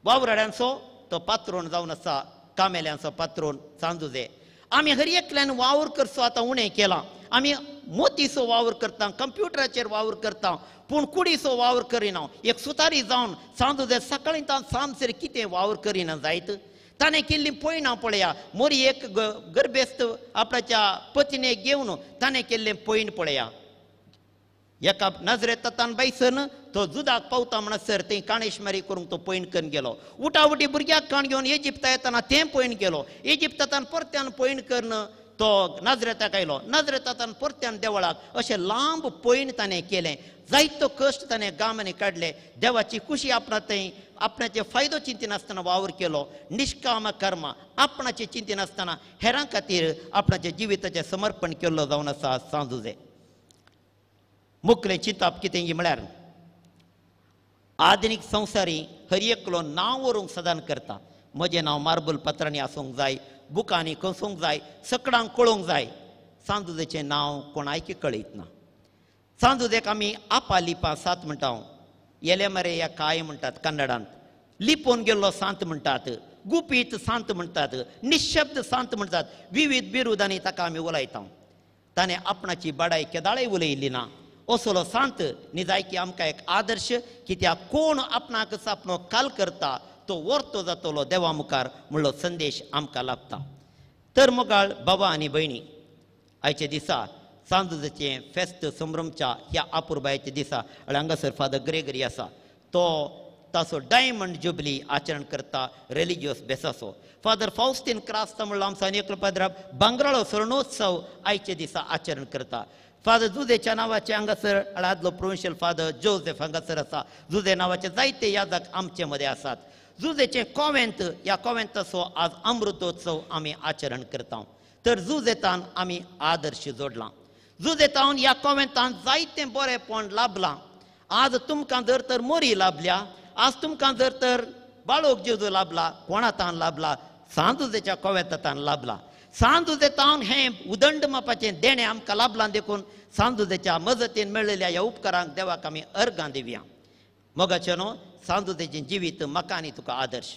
वावराड्यांचो तो पात्रोण जावन आसा कामेल्यांचो पात्रोण सांजुजे. आमी हर एकल्यान वावर करचो आतां उणें केलां. आमी मोतीचो वावर करता, कंप्युटराचेर वावर करता, पूण कुडीचो वावर करिना. एक सुतारी जावन सांजुजे सकाळीं सामसर कितें वावर करिना जायत, ताणें केल्ली पयणां पळया. मोरी एक गर्भेस्त आपल्याच्या पत्नीक घेवन ताणें केल्लें पयण पळया. एका नजरेतान बायसन तो जुदाक पावता म्हणसर थंय काणेशमारी करूंक तो पयण करून गेलो. उटाउटी भुरग्याक काण घेवन इजिप्ता येतना तें पयण गेलो. इजिप्तान परत्यान पयण करून तो नाजरेताक आयलो. नाजरेतान परत्यान देवळाक अशें लांब पयण ताणें केलें. जायतो कश्ट ताणें गांवांनी काडले. देवाची खुशी आपणा थंय आपणाचे फायदो चिंतिनासतना वावर केलो. निश्काम कर्म आपणाचें चिंतिनासतना हेरां खातीर आपणाच्या जिविताचें समर्पण केल्लो जावन आसा सांजुजे. मुखलें चिंतप कितें म्हळ्यार आधुनीक संवसारी हर एकलो नांव व्हरूंक सदान करता. म्हजें नांव मार्बल पत्रांनी आसूंक जाय, बुकांनी कसूंक जाय, सकडांक कळोवंक जाय. सांजुजेचें नांव कोणायकी कळयत ना. सांजुजेक आमी आपा लिपा सात म्हणटा. येले मरे या काय म्हणटात कन्नडांत. लिपोवन गेल्लो सांत म्हणटात, गुपीत सांत म्हणटात, निशब्द सांत म्हणटात. विविध बिरुदांनी ताका आमी उलयता. ताणें आपणाची बाडाय केदाळय उलयली ना. असलो सांत निजायकी आमकां एक आदर्श कित्याक कोण आपणाक आपलो काल करता तो वर्तो जातलो देवा मुखार म्हणलो संदेश आमकां लाभता. तर मोगाळ बाबा आनी भयणी, आयच्या दिसा सांजुजेचें फेस्त संभ्रमच्या ह्या आपुरबायेच्या दिसा हांगासर फादर ग्रेगरी आसा तो ताचो डायमंड जुबली आचरण करता रिलिजियस बेसाचो. फादर फावस्तीन क्रास्ता म्हणलो आमचो आनी एकलो पाद्राब भांगराळो स्वर्णोत्सव आयच्या दिसा आचरण करता. फादर जुजेच्या नांवाचे हांगासर आदलो प्रोविन्शियल फादर जोसेफ हांगासर आसा. जुजे नांवाचे जायते यादक आमचे मदें आसात. जुजेचें कॉवेंत ह्या कॉवेंताचो आज अमृतोत्सव आमी आचरण करता. तर जुजेतान आमी आदर्श जोडला. जुजेतान ह्या कॉवेंतान जायतें बरेंपण लाभलां. आज तुमकां जर तर मोरी लाभल्या, आज तुमकां जर तर बाळोक जेजू लाभला, कोणातान लाभला, सांजुजेच्या कॉवेंतान लाभला. सांजुजेतान हें उदंड मापाचें देणें आमकां लाभलां देखून सांजुजेच्या मजतीन मेळिल्ल्या ह्या उपकारांक देवाक आमी अर्गां दिवया. मोगाचें न्हू सांजुजेचें जिवीत म्हाका आनी तुका आदर्श.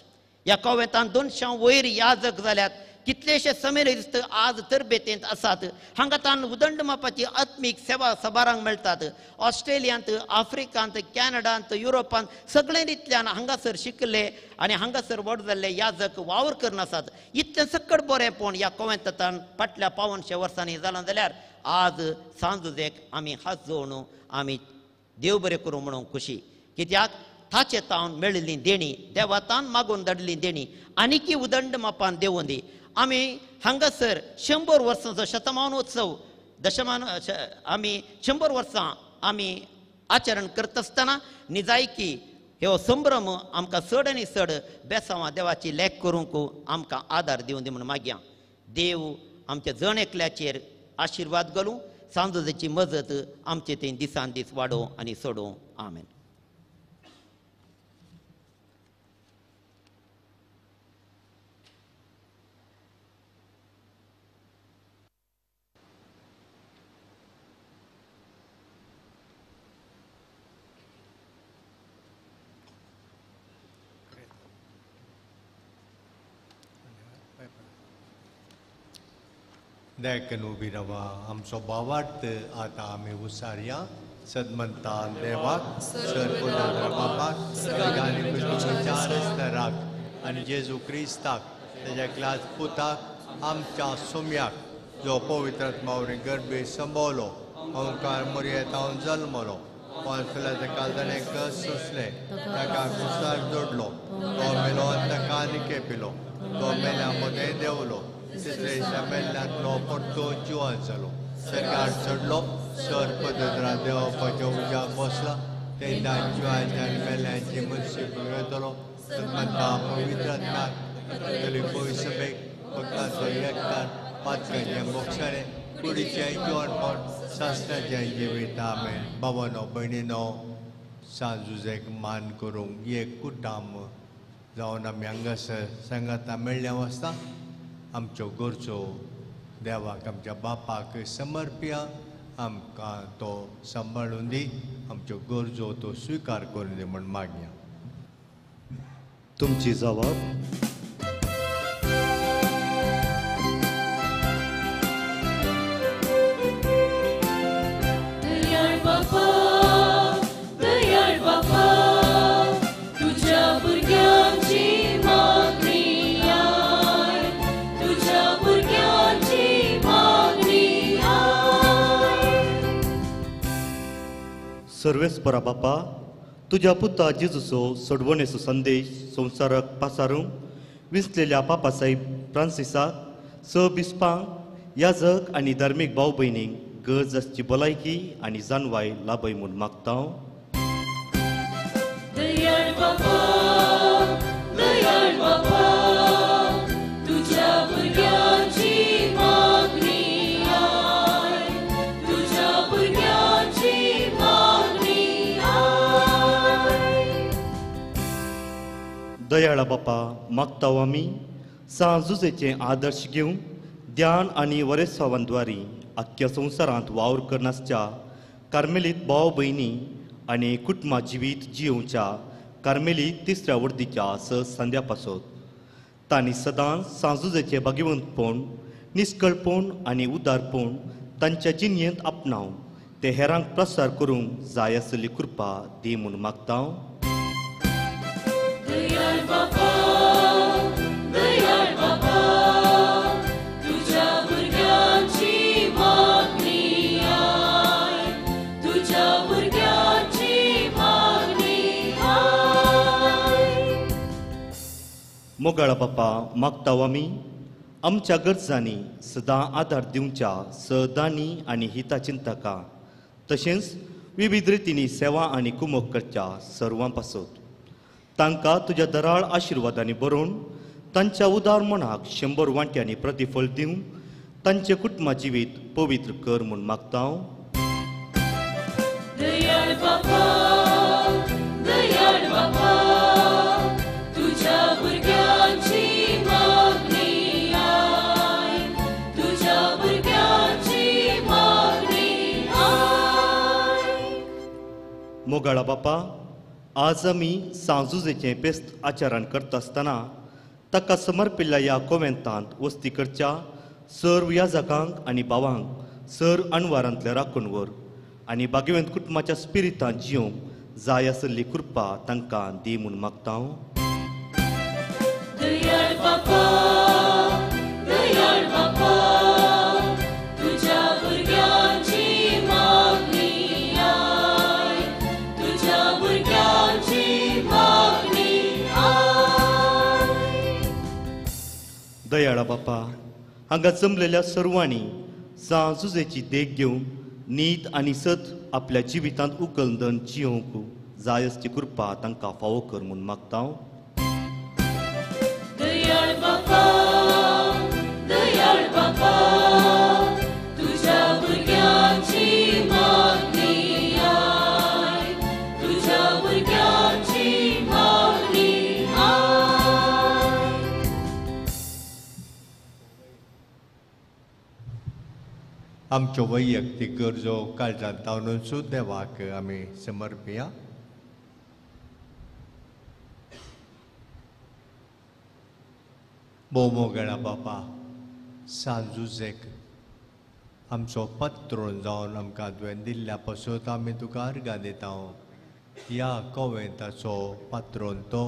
ह्या कॉवेंतान 200 वयर याजक जाल्यात. कितलेशे समेरिस्त आज तरबेतेंत आसात. हांगा तान उदंड मापाची आत्मीक सेवा सबारांक मेळटात. ऑस्ट्रेलियांत, आफ्रिकांत, कॅनडांत, युरोपांत सगळे रितल्यान हांगासर शिकले आनी हांगासर व्हड जाल्ले याजक वावर करून आसात. इतलें सकट बरेंपण ह्या कॉवेंतान फाटल्या 500 वर्सांनी जालां जाल्यार आज सांजुजेक आमी हात जोडून आमी देव बरें करूं म्हणून खुशी. कित्याक ताचे तावन मेळिल्ली देणी, देवातान मागून धाडिल्ली देणी आनीकी उदंड मापान देवून दी. आमी हांगासर 100 वर्सांचो शतमानोत्सव दशमान आमी 100 वर्सां आमी आचरण करता आसतना निजायकी ह्यो संभ्रम आमकां चड आनी चड बेसांवां देवाची लेख करूंक आमकां आदार दिवन दी म्हूण मागया. देव आमच्या जण एकल्याचेर आशिर्वाद घालूं. सांजुजेची मजत आमचे थंय दिसान दीस वाडोवं आनी सोडोवं. आमेन. देखून उबी रावा. आमचो भावार्थ आतां आमी उसारया. सदमंता देवाक सरपदार बापाक चार स्तराक आनी जेजू क्रिस्ताक तेज्या क्लास पुताक आमच्या सोम्याक जो पवित्र आत्मा वरी गर्भे संभवलो, ओंकार मोरयेतावन जल्मलो, पांचल्या ताका ताणें कस सोंसलें, ताका कुसार जोडलो, तो मेलो आनी ताका निके पिलो, तो मेल्या मदें देंवलो, तिसरे दिसा मेल्ल्यांतलो परतो जिवन जालो, सरकार चडलो, सर पदरा देवपाच्या उज्याक बसला, तेन्ना जिवाच्या आनी मेल्ल्यांची मनशी बगयतलो. सन्मानता पवित्र आत्म्याक कॅथोलीक पवित्र सभेक भक्तांचो एकठार पातकांचें मोक्षाणें कुडीचें जिवनपण शास्त्राचें जिवीत. आमेन. बाबानो भयणीनो, सांजुजेक मान करूंक एक कुटाम जावन आमी हांगासर सांगाता मेळ्ळें वासता. आमच्यो गरजो देवाक आमच्या बापाक समर्प्या. आमकां तो सांबाळून दी, आमच्यो गरजो तो स्विकार करून दी म्हूण मागया. तुमची जबाब दयाळ बापा, दयाळ बापा, तुझ्या भुरग्यांची मागणी I, तुझ्या भुरग्यांची मागणी I. सर्वेस्परा बापा, तुज्या पुता जेजूचो सोडवणेचो संदेश संवसाराक पासारूंक विंचलेल्या पापा साहेब फ्रांसिसाक, स बिस्पांक, याजक आनी धार्मीक भाव भयणींक गरज आसची भलायकी आनी जानवाय लाभय म्हूण मागता. दयाळ बापा, दयाळ बापा, तुझ्या भुरग्यांची मागणी आय, तुझ्या भुरग्यांची मागणी आय. दयाळा बापा, मागता आमी सांत जुजेचें आदर्श घेवन ध्यान आनी वरेसावांद्वारी आख्ख्या संवसारांत वावर करनासच्या कार्मेलीत भाव भयणी आनी कुटुंबा जिवीत जियोवच्या कार्मेलीत तिसऱ्या वर्दीच्या स संध्या पासत तांणी सदांच सांजुजेचें भाग्यवंतपण, निस्कळपण आनी उदारपण तांच्या जिणेंत आपणावन ते हेरांक प्रसार करूंक जाय आसली कृपा दी म्हूण मागता. दयाळ बापा, दयाळ बापा, तुझ्या भुरग्यांची मागणी आय, तुझ्या भुरग्यांची मागणी आय. मोगाळा बापा, मागता आमी आमच्या गरजांनी सदां आदार दिवच्या सदांनी आनी हिता चिंतका तशेंच विविध रितींनी सेवा आनी कुमक करच्या सर्वां पासत तांकां तुज्या दराळ आशिर्वादांनी बरोवन तांच्या उदार मनाक 100 वांट्यांनी प्रतिफळ दिवन तांचें कुटुंबा जिवीत पवित्र कर म्हूण मागता. दयाळ बापा, दयाळ बापा, तुझ्या भुरग्यांची मागणी आय, तुझ्या भुरग्यांची मागणी आय. मोगाळा बापा, आज आमी सांजुजेचें पेस्त आचरण करता आसतना ताका समर्पिल्ल्या ह्या कोवेंतांत वस्ती करच्या सर्व याजकांक आनी भावांक सर अणवारांतल्या राखून व्हर आनी भाग्यवंत कुटुंबाच्या स्पिरितांत जियोवंक जाय आसली कृपा तांकां दी म्हूण मागता. दयाळ बापा, दयाळ बापा, तुझ्या भुरग्यांची मागणी आय, तुझ्या भुरग्यांची मागणी आय. दयाळा बापा, हांगा जमलेल्या सर्वांनी सांजुजेची देख घेवन नीत आनी सत आपल्या जिवितांत उकलदन जियोवंक जाय आसची कृपा तांकां फावो कर म्हूण मागता. दयाळ बापा, दयाळ बापा, तुझ्या भुरग्यांची मागणी आय, तुझ्या भुरग्यांची मागणी आय. आमच्यो वैयक्तीक गरजो काळजांत तावनून सुद्दां देवाक आमी समर्पिया. भोव मोगळा बापा, सांजुजेक आमचो पत्रोन जावन आमकां तुवें दिल्ल्या पासून आमी तुका अर्गां दिता. ह्या कोवेंताचो पात्रोन तो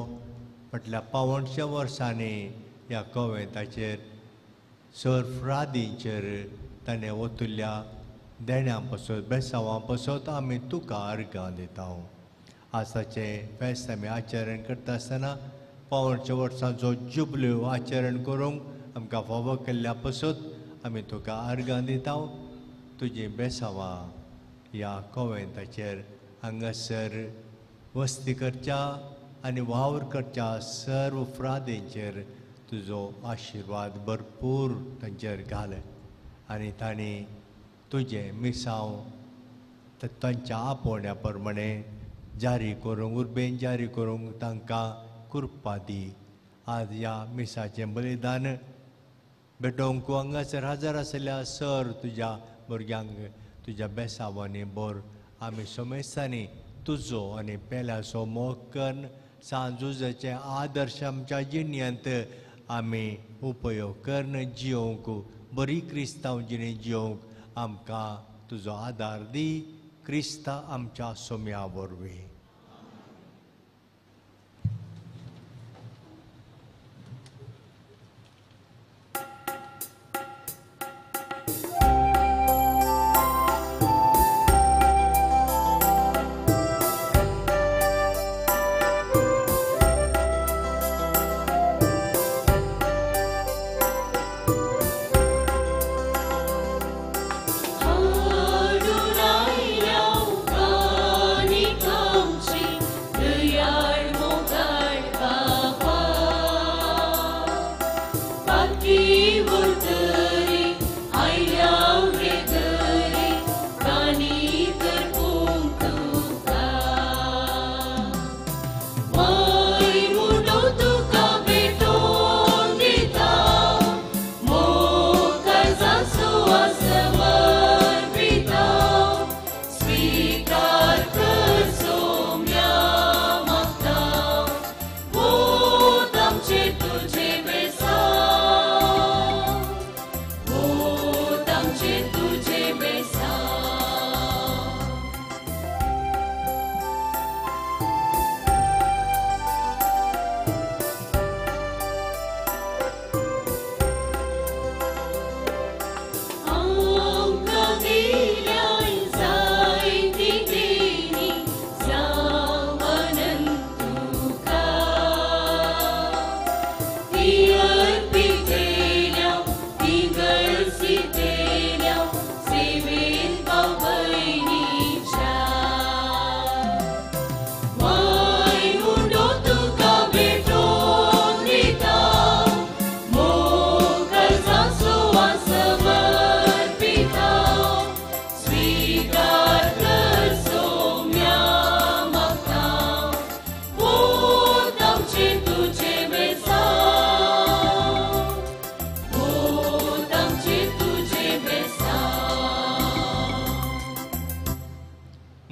फाटल्या 175 वर्सांनी ह्या कोवेंताचेर सर फ्रादींचेर ताणें ओतुल्ल्या देण्यां पासत बेसांवां पासत आमी तुका अर्गां दिता. आज ताचें फेस्त आमी आचरण करता आसतना 175 वर्सांचो जुबल्यो आचरण करूंक आमकां फावो केल्ल्या पासत आमी तुका अर्गां दिता. तुजीं बेसांवां ह्या कोवेंताचेर हांगासर वस्ती करच्या आनी वावर करच्या सर्व फ्रादींचेर तुजो आशिर्वाद भरपूर तांचेर घाल आनी तांणी तुजें मिसांव तांच्या आपोवण्या प्रमाणे जारी करूंक, उर्बेन जारी करूंक तांकां कृपा दी. आज ह्या मिसाचें बलिदान भेटोवंक हांगासर हजर आशिल्ल्या सर तुज्या भुरग्यांक तुज्या बेसांवांनी भर. आमी समेस्तांनी तुजो आनी पेल्याचो मोग करून सांजुजेचें आदर्श आमच्या जिणेंत आमी उपयोग करून जियोवंक, बरी क्रिस्तांव जिणे जियोवंक आमकां तुजो आदार दी. क्रिस्ता आमच्या सोम्या वरवीं.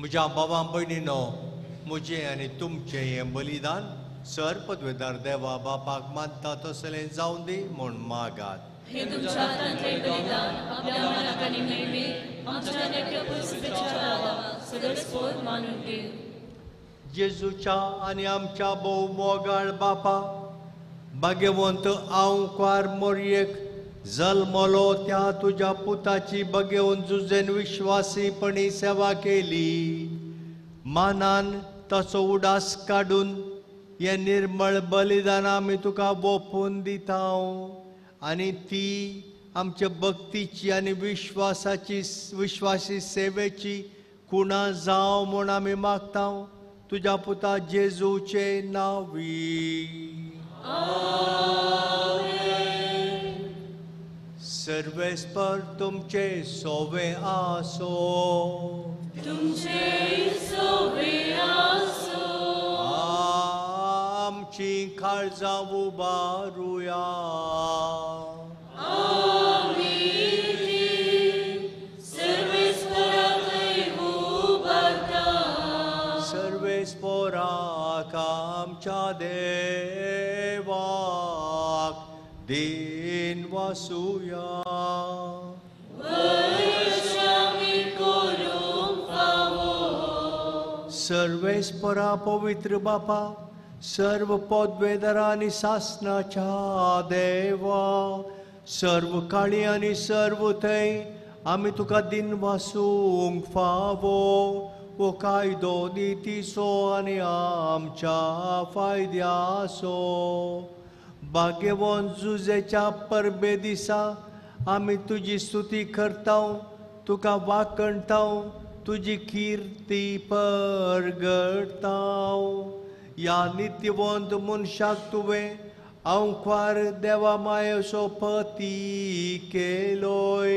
म्हज्या बाबा भयणीनो, म्हजें आनी तुमचें हें बलिदान सर पदवेदार देवा बापाक मानता तसलें जावं दी म्हूण मागात. हे तुमच्या हातांतलें बलिदान आपल्या मनाक आनी मेळवे आमच्या नेक्या सदर मानून घे. जेजूच्या आनी आमच्या भोव मोगाळ बापा, भाग्यवंत आंवकार मोरयेक जल्मलो त्या तुज्या पुताची बगेवन जुजेन विश्वासीपणी सेवा केली. मानान ताचो उडास काडून हें निर्मळ बलिदान आमी तुका ओंपून दिता आनी ती आमच्या भक्तीची आनी विश्वासाची विश्वासी सेवेची कुणा जावं म्हूण आमी मागता तुज्या पुता जेजूचे नांवी. सर्वेस्पर तुमचे सोवे आसो. तुमचे सोवे आसो. आमची काळजां उबारुया. आमी सर्वेस्पराक उबारता. सर्वेस्पराक आमच्या देवाक दिन वासुया. सर्वेस्परा पवित्र बापा, सर्व पदवेदारा आनी सासनाच्या देवा, सर्व काळी आनी सर्व थंय आमी तुका दिन वासूंक फावो वो कायदो नितीचो आनी आमच्या फायद्याचो. भाग्यवंत जुजेच्या परबे दिसा आमी तुजी स्तुती करता, तुका वाकणता, तुजी किर्ती परगडता. ह्या नित्यवंत मनशाक तुवें आंवकार देवा मायेचो पती केलोय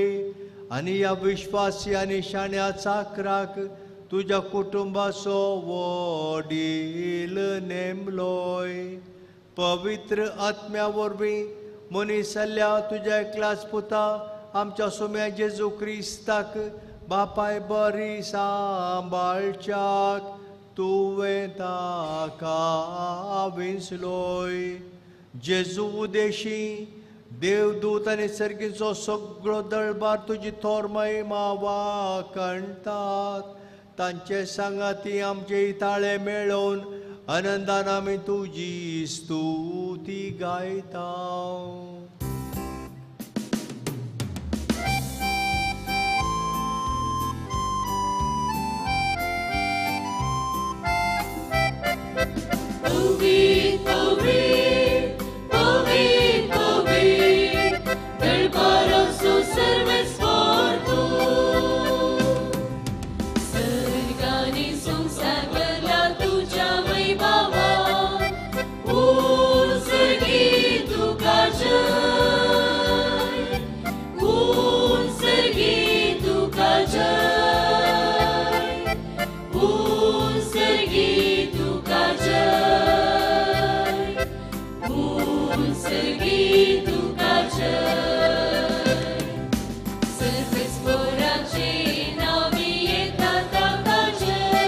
आनी ह्या विश्वासी आनी शाण्या चाकराक तुज्या कुटुंबाचो वडील नेमलोय. पवित्र आत्म्या वरवीं मनीस जाल्ल्या तुज्या एकल्याच पुता आमच्या सोम्या जेजू क्रिस्ताक बापाय बरी सांबाळच्याक तुवें ताका विंचलोय. जेजू उदेशी देवदूत आनी सर्गीचो सगळो दळबार तुजी थोर महिमा वाखणटात. तांचे सांगाती आमचे ताळे मेळोवन आनंदान आमी तुजी स्तुती गायता. पवित्र पवित्र पवित्र पवित्र दरबाराचो सर्वेस्पर तूं. सर्गानी संवसार भरला तुज्या वैभवान. उंचगी तुका जय, उंचगी तुका जय, उंचगी तुका जय, उंचगी तुका जय. सर्वेस्पराचे नांवी येता ताका जय,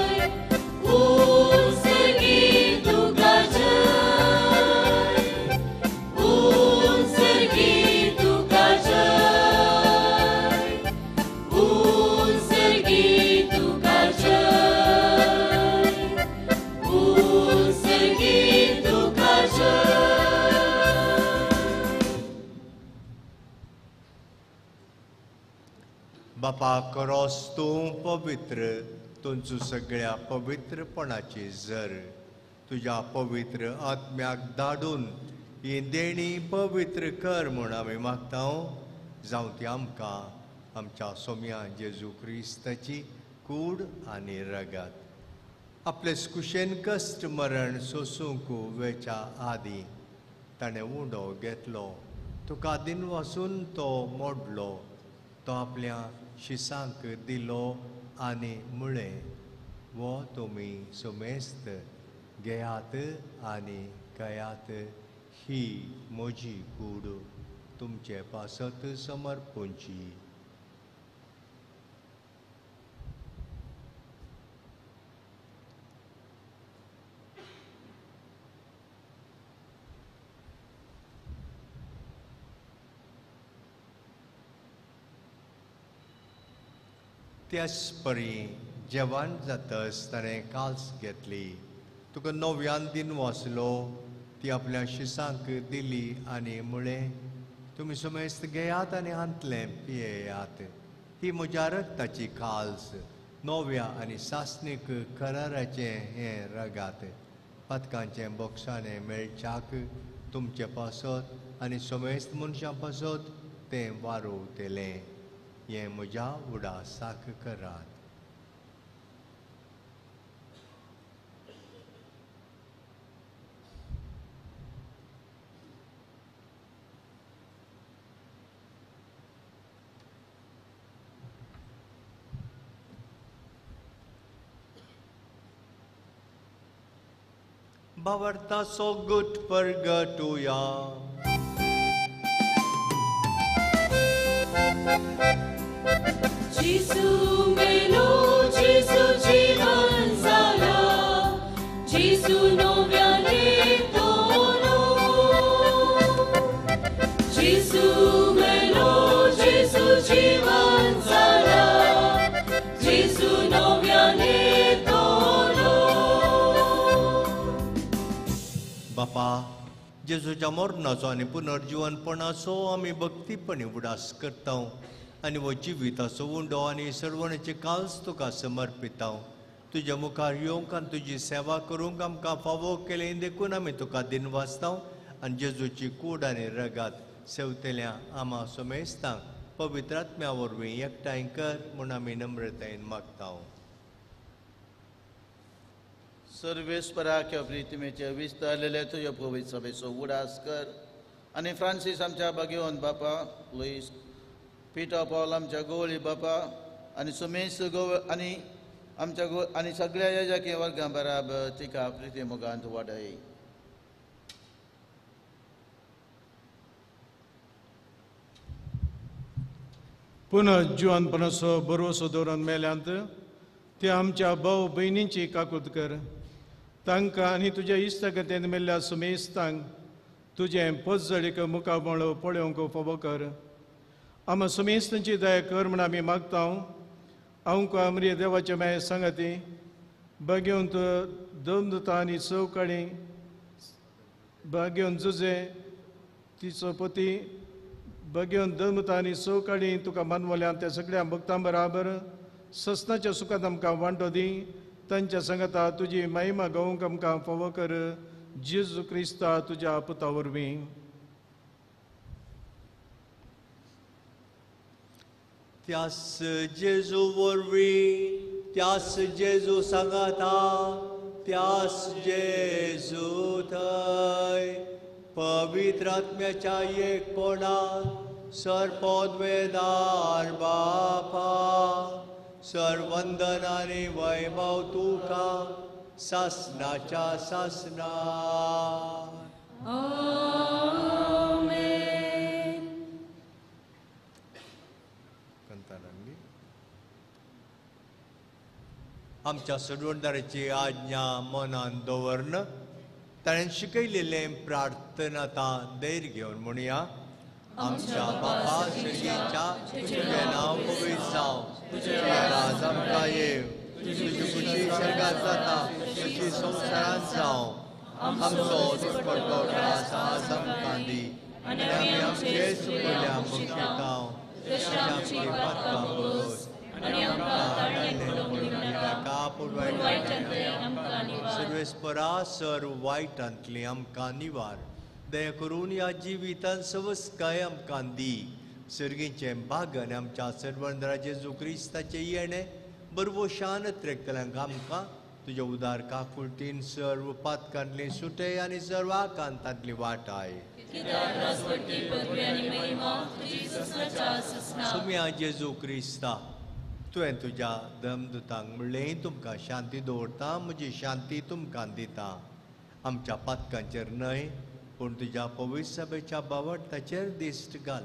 उंचगी तुका जय, उंचगी तुका जय, उंचगी तुका जय, उंचगी तुका जय. बापा करोस तूं पवित्र तुमचो सगळ्या पवित्रपणाची जर तुज्या पवित्र आत्म्याक धाडून ही देणी पवित्र कर म्हूण आमी मागता. जावं ती आमकां आमच्या सोम्या जेजू क्रिस्ताची कूड आनी रगत. आपले कुशेन कश्ट मरण सोसूंक वेच्या आदीं ताणें उंडो घेतलो, तुका दिन वासून तो मोडलो, तो आपल्या शिसांक दिलो आनी म्हळें, वो तुमी सुमेस्त घेयात आनी खायात, ही म्हजी कूड तुमचे पासत समर्पूंची. त्याच परी जेवण जातच ताणें काल्स घेतली, तुका नव्यान दिन वाचलो, ती आपल्या शिसांक दिली आनी म्हळें, तुमी समेस्त घेयात आनी हांतलें पियेयात. ही म्हज्या रक्ताची काल्स, नव्या आनी सासणीक कराराचें हें रगात. पातकांचें बोक्षाणें मेळच्याक तुमचे पासत आनी समेस्त मनशां पासत तें वारोवतलें. हें म्हज्या उडासाक करात. भावार्थाचो गुट परगटुया. जेजू मेलो, जेजू जीवन जाला, जेजू नव्याने तोलो. जेजू मेलो, जेजू जीवन जाला, जेजू नव्याने तोलो. बापा, जेजूच्या मरणाचो आनी पुनर्जीवनपणाचो आमी भक्तीपणी उडास करता आनी हो जिविताचो उंडो आनी सर्वणेचे काल्स तुका समर्पिता. तुज्या मुखार येवंक आनी तुजी सेवा करूंक आमकां फावो केलें देखून आमी तुका दिनवासता आनी जेजूची कूड आनी रगात सेवतल्या आमा समेस्तांक पवित्र आत्म्या वरवीं एकठांय कर म्हूण आमी नम्रतायेन मागता. सर्वेस्पराच्या प्रितिमेचे विस्तारलेले तुज्या पवित्र सभेचो उडास कर आनी फ्रांसीस आमच्या बागेवन बापा, लुईस पिटो पावल आमच्या गोवळी बापा आनी सुमेश गोव आनी आमच्या गो आनी सगळ्या याजाकी वर्गां बराबर तिका प्रिती मोगांत वाडय. पुनः जिवनपणाचो बरोसो दवरून मेल्यांत ते आमच्या भाव भयणींची काकूत कर. तांकां आनी तुज्या इश्टागतेन मेल्ल्या सुमेस्तांक तुजें पजळीक मुखामळ पळोवंक फावो कर. आमा सुमेस्तांची दया कर म्हूण आमी मागता. आमकां आमरी देवाचे मागीर सांगाती बागेवन दमदता आनी चवकाणी बागेवन जुजे तिचो पती बागेवन दमदता आनी चवकाणी तुका मानवल्यान त्या सगळ्या भक्तां बराबर ससनाच्या सुखांत आमकां वांटो दी. तांच्या सांगाता तुजी महिमा गावंक आमकां फावो कर. जेजू क्रिस्ता तुज्या पुता वरवीं. त्यास जेजू वरवीं, त्यास जेजू सांगाता, त्यास जेजू थंय पवित्र आत्म्याच्या एकपणान सर्पोद्वेदार बापा सर्वंदन आनी वैभव तुका सासनाच्या सासना. आमेन. आमच्या सोडवणदाराची आज्ञा मनान दवरन ताणें शिकयलेलें प्रार्थना आतां धैर्य घेवन म्हणया. आमच्या बापा सर्गीच्या, तुजें नांव पवित्र जावं, तुजें राज आमकां येवं, तुजी खुशी सर्गांत जाता तशी संवसारांत जावं. आमचो दिसपट्टो ग्रास आज आमकां दी आनी आमी आमचे चुकल्या बक्षिता तशी आमची पातकां भोगस आनी आमकां ताणें पडूंक दिनाका, पूण सर्वेस्परा सर वायटांतली आमकां निवार. दया करून ह्या जिवितान सवस्काय आमकां दी. सर्गीचें भाग आनी आमच्या सर्वंदरा जेजू क्रिस्ताचें येणें बरवशान त्रेकतल्यांक आमकां तुज्या उदार काकुळटीन सर्व पातकांतली सुटय आनी सर्व आकांतांतली वाटाय. सुम्या जेजू क्रिस्ता, तुवें तुज्या दमदुतांक म्हणलें, तुमकां शांती दवरता, म्हजी शांती तुमकां दिता. आमच्या पातकांचेर न्हय पूण तुज्या पवित्र सभेच्या बावडताचेर दिश्ट घाल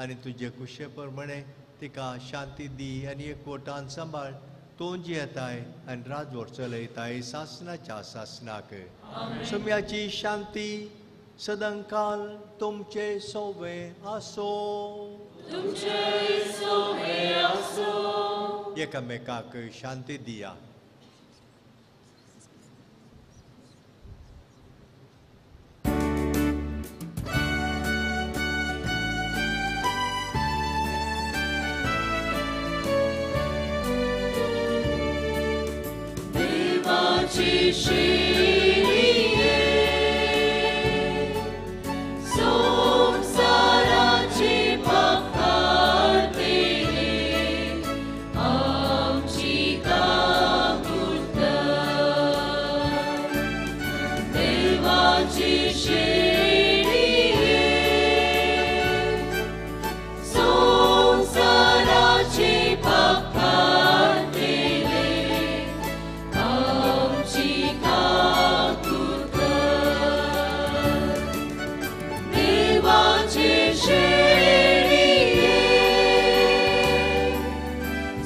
आनी तुजे कुशे प्रमाणे तिका शांती दी आनी एकवटान सांबाळ. तूं जियेताय आनी राजवट चलयताय सासनाच्या सासनाक. सुम्याची शांती सदांकाल तुमचे सोवे आसो. तुमचे सोवे आसो. एकामेकाक शांती दिया. देवाची शेळये संसाराचे पाप काडतले आमची काकूट कर. देवाची शेळये संसाराचे पाप काडतले आमची काकूट कर. देवाचे शेळये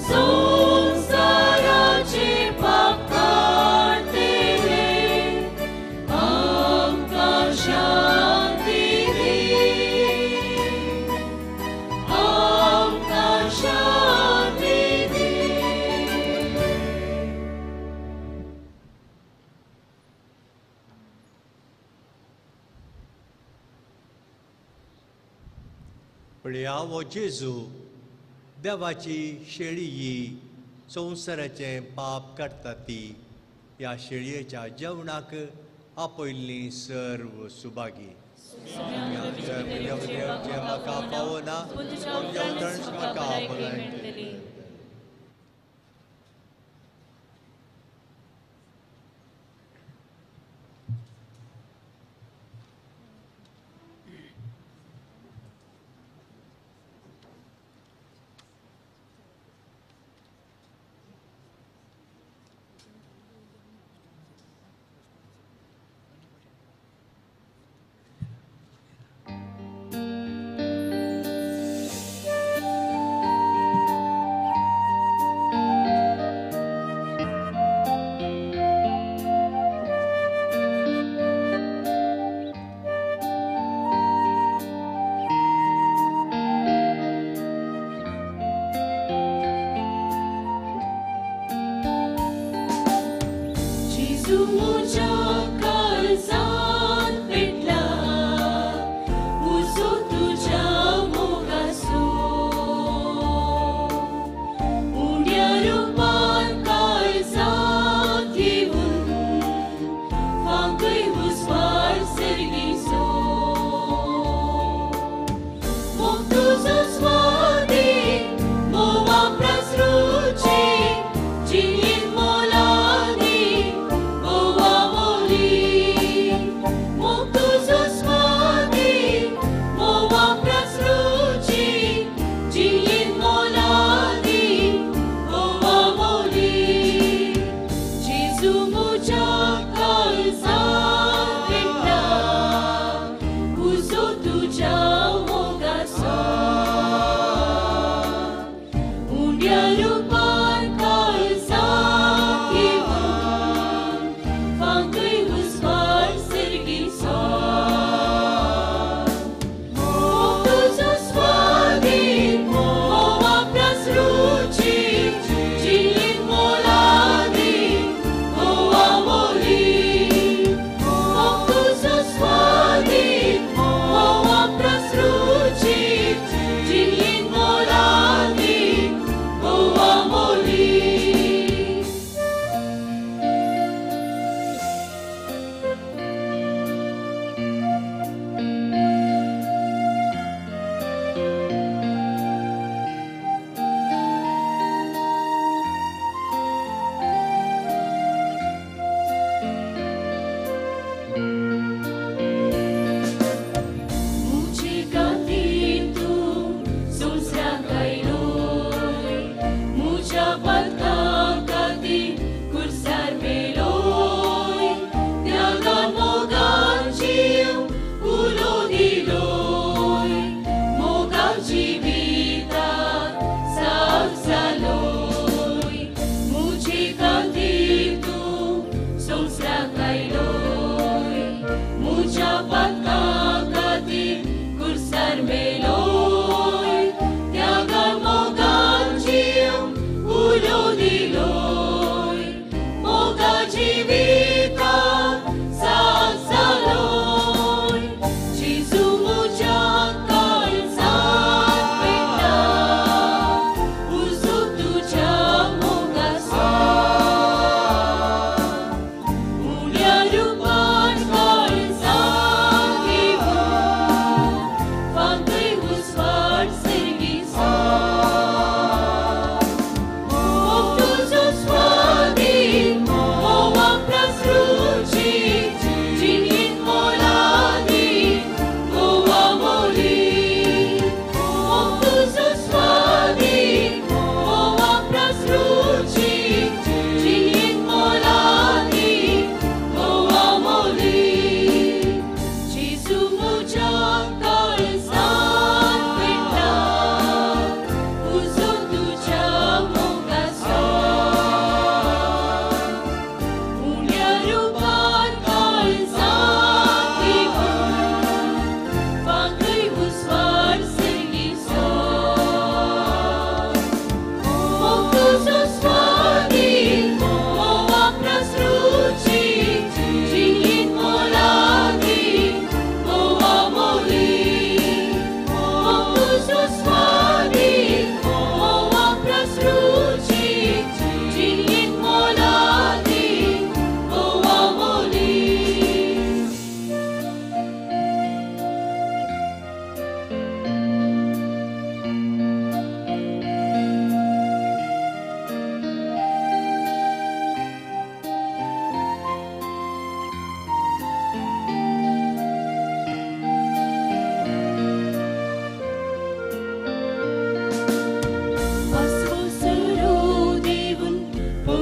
संसाराचे पाप काडतले आमकां शांती दी, आमकां शांती दी. पळया हो जेजू देवाची शेळी ही संवसाराचें पाप काडटा ती ह्या शेळयेच्या जेवणाक आपयल्ली सर्व सुभागी. देव म्हाका पावना पूण तुज्या उपरांतच म्हाका भलायकी मेळटली. जेजूच्या काळजांत पेटला उजो तुज्या मोगाचो, उण्या रुपान काळजांत येवन फांकय उजवाड सर्गीचो. मोग तुजो स्वादीन मोवा प्रसरूची जिणेंत मोलादी गोवा मोली.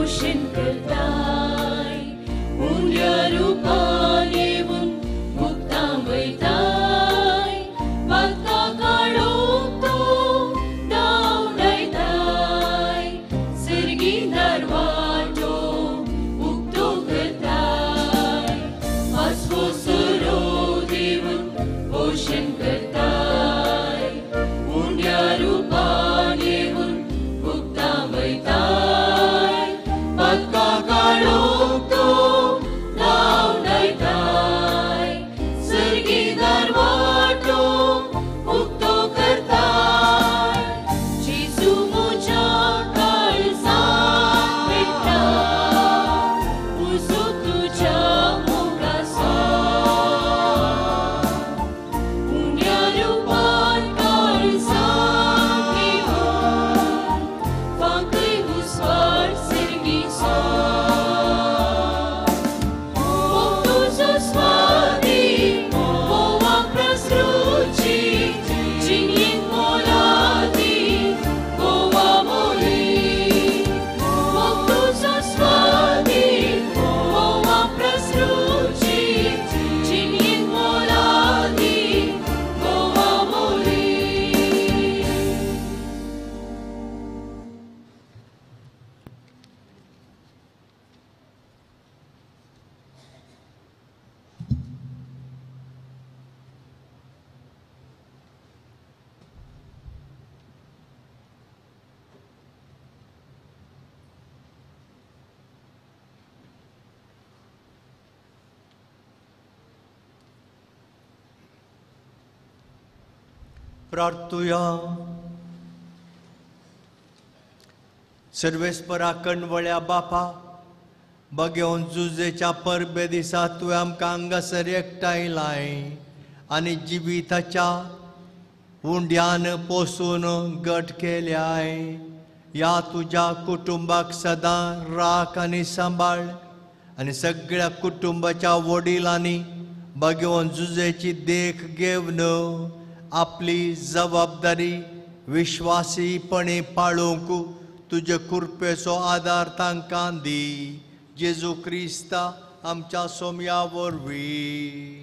पोशण करताय उंड्या रुपान येवन भुगतां वयताय पातकां काडूंक तूं धांवडायताय सर्गी दरवाजो उक्तो करताय पाचवो सुरो दिवन पोशण करताय उंड्या रुपान येवन भुगतां वयताय पातकां काडूंक तूं धांवडायताय सर्गी दरवाटो उक्तो करताय जेजू म्हज्या काळजांत पेट्टा उजो तुज्या मोगाचो उण्या रुपान काळजांत येवन फांकय उजवाड सर्गीचो मोग तुजो स्वादीक गोवा प्रसृची जिणेंत मोलादीक गोवा मोली मोग तुजो स्वादीक गोवा प्रसृची जिणेंत मोलादीक गोवा मोली. प्रार्थुया. सर्वेस्परा कणवळ्या बापा, बगेवन जुजेच्या परबे दिसा तुवें आमकां हांगासर एकठांयलाय आनी जिविताच्या उंड्यान पोसून गट केल्याय. ह्या तुज्या कुटुंबाक सदां राख आनी सांबाळ आनी सगळ्या कुटुंबाच्या वडिलांनी बगेवन जुजेची देख घेवन आपली जबाबदारी विश्वासीपणे पाळूंक तुजे कृपेचो आदार तांकां दी. जेजू क्रिस्ता आमच्या सोम्या वरवीं.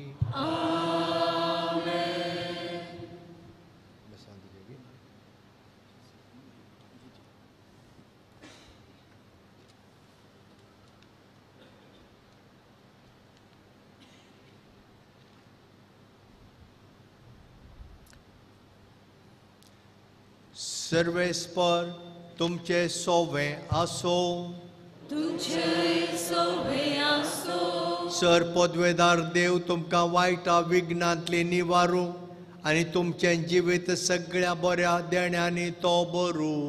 सर्वेस्पर तुमचे सोवे आसो. तुमचे सोवे आसो. सर पदवेदार देव तुमकां वायटा विघ्नांतली निवारू आनी तुमचें जिवीत सगळ्या बऱ्या देण्यांनी तो बरू.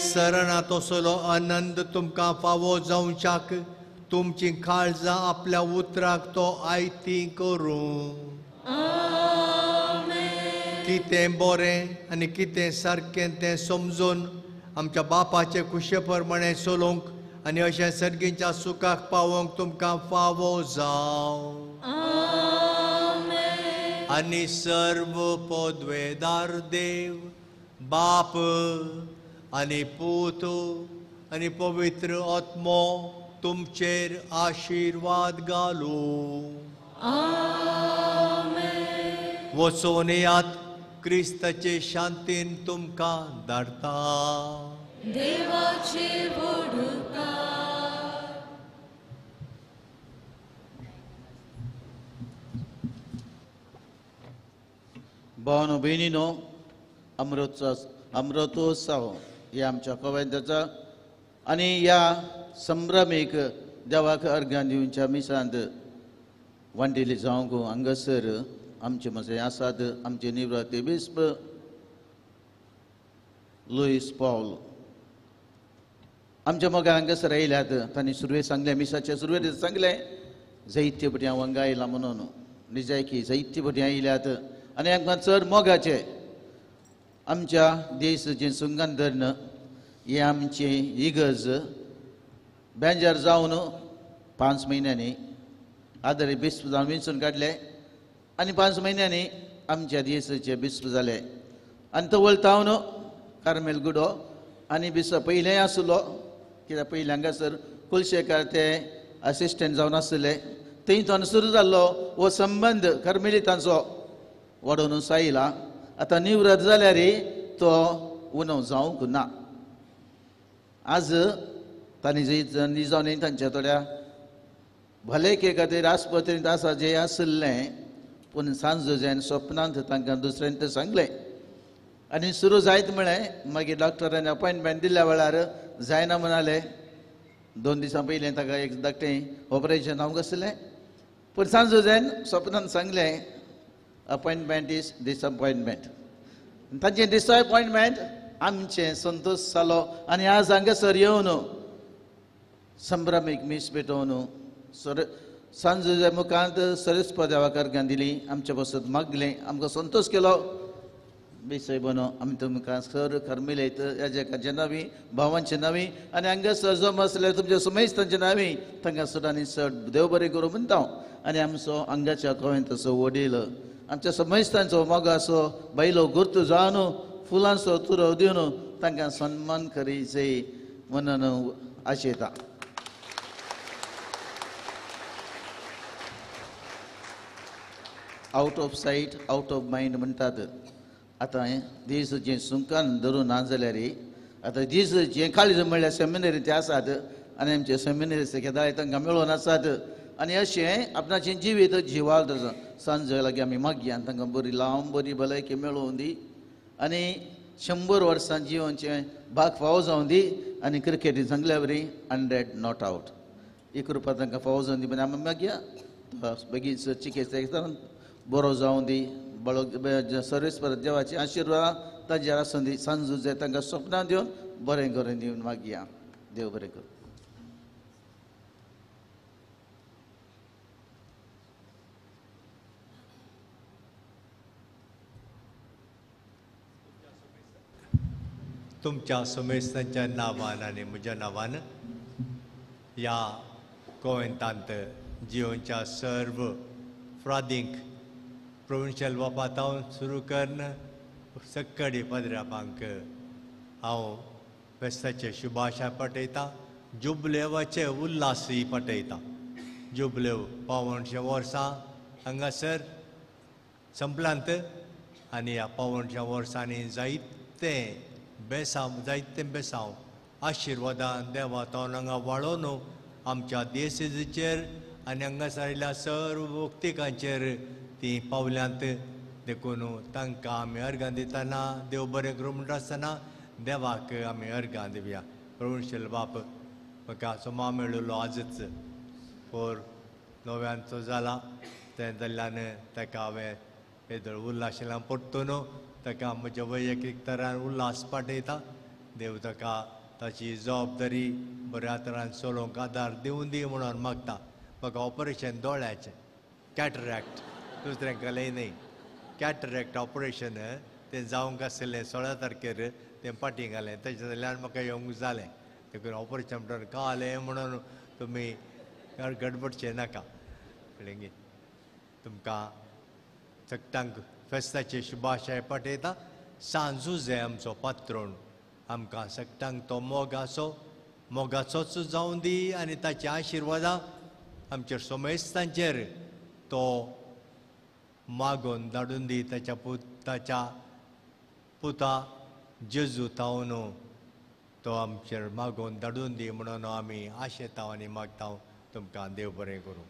सरणा तसलो आनंद तुमकां फावो जावच्याक तुमची काळजां आपल्या उतराक तो आयती करूं. कितें बरें आनी कितें सारकें तें समजून आमच्या बापाचे खुशे प्रमाणें चलोवंक आनी अशें सर्गीच्या सुखाक पावोवंक तुमकां फावो जावं. आनी सर्व पदवेदार देव बाप आनी पूत आनी पवित्र आत्मो तुमचेर आशिर्वाद घालूं. वचून येयात, क्रिस्ताचे शांतीन तुमकां धाडटा. देवाचे व्हडुकार. भावानो भयणीनो, अमृतोत्सव हे आमच्या कवेंताचा आनी ह्या संभ्रमीक देवाक अर्घां दिवच्या मिसांत वांटेली जावंक हांगासर आमचे मजे आसात आमचे निवृत्ती बिस्प लुईस पॉल आमच्या मोगा हांगासर आयल्यात. तांणी सुरवेक सांगलें, मिसाचे सुरवेक सांगलें जैत्य भुरग्यां हांगा आयला म्हणून. निजायकी जैत्य भुरग्यां आयल्यात आनी आमकां चड मोगाचे आमच्या देशाचें सुंगान धरण हें आमचें इगर्ज बेंजार जावन 5 म्हयन्यांनी आदरे बिस्प जावन विंचून काडले आनी 5 म्हयन्यांनी आमच्या देशाचे बिस्प जाले. आनी तो वळतावन कार्मेल गुडो आनी बिसा पयलें आसलो कित्याक पयलीं हांगासर कुलशेकार ते असिस्टंट जावन आसले थंय तो सुरू जाल्लो हो संबंद कार्मेलितांचो वाडोवन आयला. आतां निवृत्त जाल्यार तो उणो जावंक ना. आज तांणी निजावणी तांच्या थोड्या भलायके खातीर आस्पत्रेंत आसा जें आशिल्लें पूण सांजोजेन स्वप्नांत तांकां दुसऱ्यान तें सांगलें आनी सुरू जायत म्हळें. मागीर डॉक्टरान अपॉयंटमेंट दिल्ल्या वेळार जायना म्हणाले. 2 दिसां पयलीं ताका एक धाकटें ऑपरेशन जावंक आसलें पूण सांजोजेन स्वप्नान सांगलें अपॉयंटमेंट is disappointment. तांचें डिसअपॉयंटमेंट आमचें संतोश जालो आनी आज हांगासर येवन संभ्रमीक मीस पेटोवन सर सांजोजे मुखांत सरस्पत देवाक अर्घां दिली आमचे पासत मागलें आमकां संतोश केलो. बेसायबनो आमी तुमकां सर कार्मेलीत ह्या नांवी भावांचे नांवी आनी हांगासर जम आसल्यार तुमच्या समेस्तांचे नांवी तांकां चड आनी चड देव बरें करूं म्हणटा. आनी आमचो हांगाच्या गोंयांत वडील आमच्या समेस्तांचो मोगाचो बायलो गुर्त जावन फुलांचो तुरो दिवन तांकां सन्मान करीचे म्हणून आशेता. Out of sight out of mind म्हणटात. आतां दीस जें सुंकान धरून ना जाल्यार आतां दीस जें काळीज म्हणल्यार सेमिनरी ते आसात आनी आमचे सेमिनरी केदाळे तांकां मेळोवन आसात आनी अशें आपणाचें जिवीत जिवाल सांजे लागीं आमी मागया तांकां बरी लांब बरी भलायकी मेळोवन दी आनी 100 वर्सां जिवनचें भाग फावो जावन दी आनी क्रिकेटी सांगल्या वरी 100 not out ही कृपा तांकां फावो जावन दी. आमी मागया बेगीन चिकित्सा बरो जावन दी बळो सर्वीस परत देवाची आशिर्वाद ताजेर आसूं दी. सांजू जाय तांकां स्वप्नां दिवन बरें करून दिवन मागया. देव बरें करूं. तुमच्या समेस्तांच्या नांवान आनी म्हज्या नांवान ह्या गोंयतांत जियोच्या सर्व फ्रादींक प्रोविन्शियल बापातावन सुरू करून सक्कडी पाद्रापांक हांव फेस्ताचे शुभाशा पाठयतां. जुबलेवाचे उल्हासूय पाठयतां. जुबलेव 75 वर्सां हांगासर संपलांत आनी ह्या 75 वर्सांनी जायते बेसांव जायते बेसांव आशिर्वादान देवा तो हांगा वाळोवन आमच्या देसेचेर आनी हांगासर आयिल्ल्या सर्व भक्तिकांचेर ती पावल्यांत. देखून तांकां आमी अर्गां दितना देव बरें करूं म्हणटा आसतना देवाक आमी अर्गां दिवया. प्रोविन्शियल बाप म्हाका सोमा मेळिल्लो आजच 4 नव्यांचो जाला तें जाल्ल्यान ताका हांवें येदोळ उल्हाशिल्ल्यान परतून ताका म्हज्या वैयक्तीक तरान उल्हास पाठयता. देव ताका ताची जबाबदारी बऱ्या तरान चलोवंक आदार दिवन दी म्हणून मागता. म्हाका ऑपरेशन दोळ्याचें कॅटरॅक्ट दुसरें कसलेंय न्हय कॅटरॅक्ट ऑपरेशन तें जावंक आशिल्लें 16 तारखेर तें फाटीं घालें तेच्या जाल्यार म्हाका येवंक जालें. देखून ऑपरेशन म्हणून कालें म्हणून तुमी गडबडचें नाका. कळ्ळें तुमकां सगळ्यांक फेस्ताचे शुभाशय पाठयता. सांजुजे आमचो पात्रोण आमकां सगळ्यांक तो मोगाचो मोगाचोच जावं दी आनी ताच्या आशिर्वादां आमच्या समेस्तांचेर तो मागून धाडून दी. ताच्या ताच्या पुता जेजू तावन तो आमचेर मागून धाडून दी म्हणून आमी आशेता आनी मागता. तुमकां देव बरें करूं.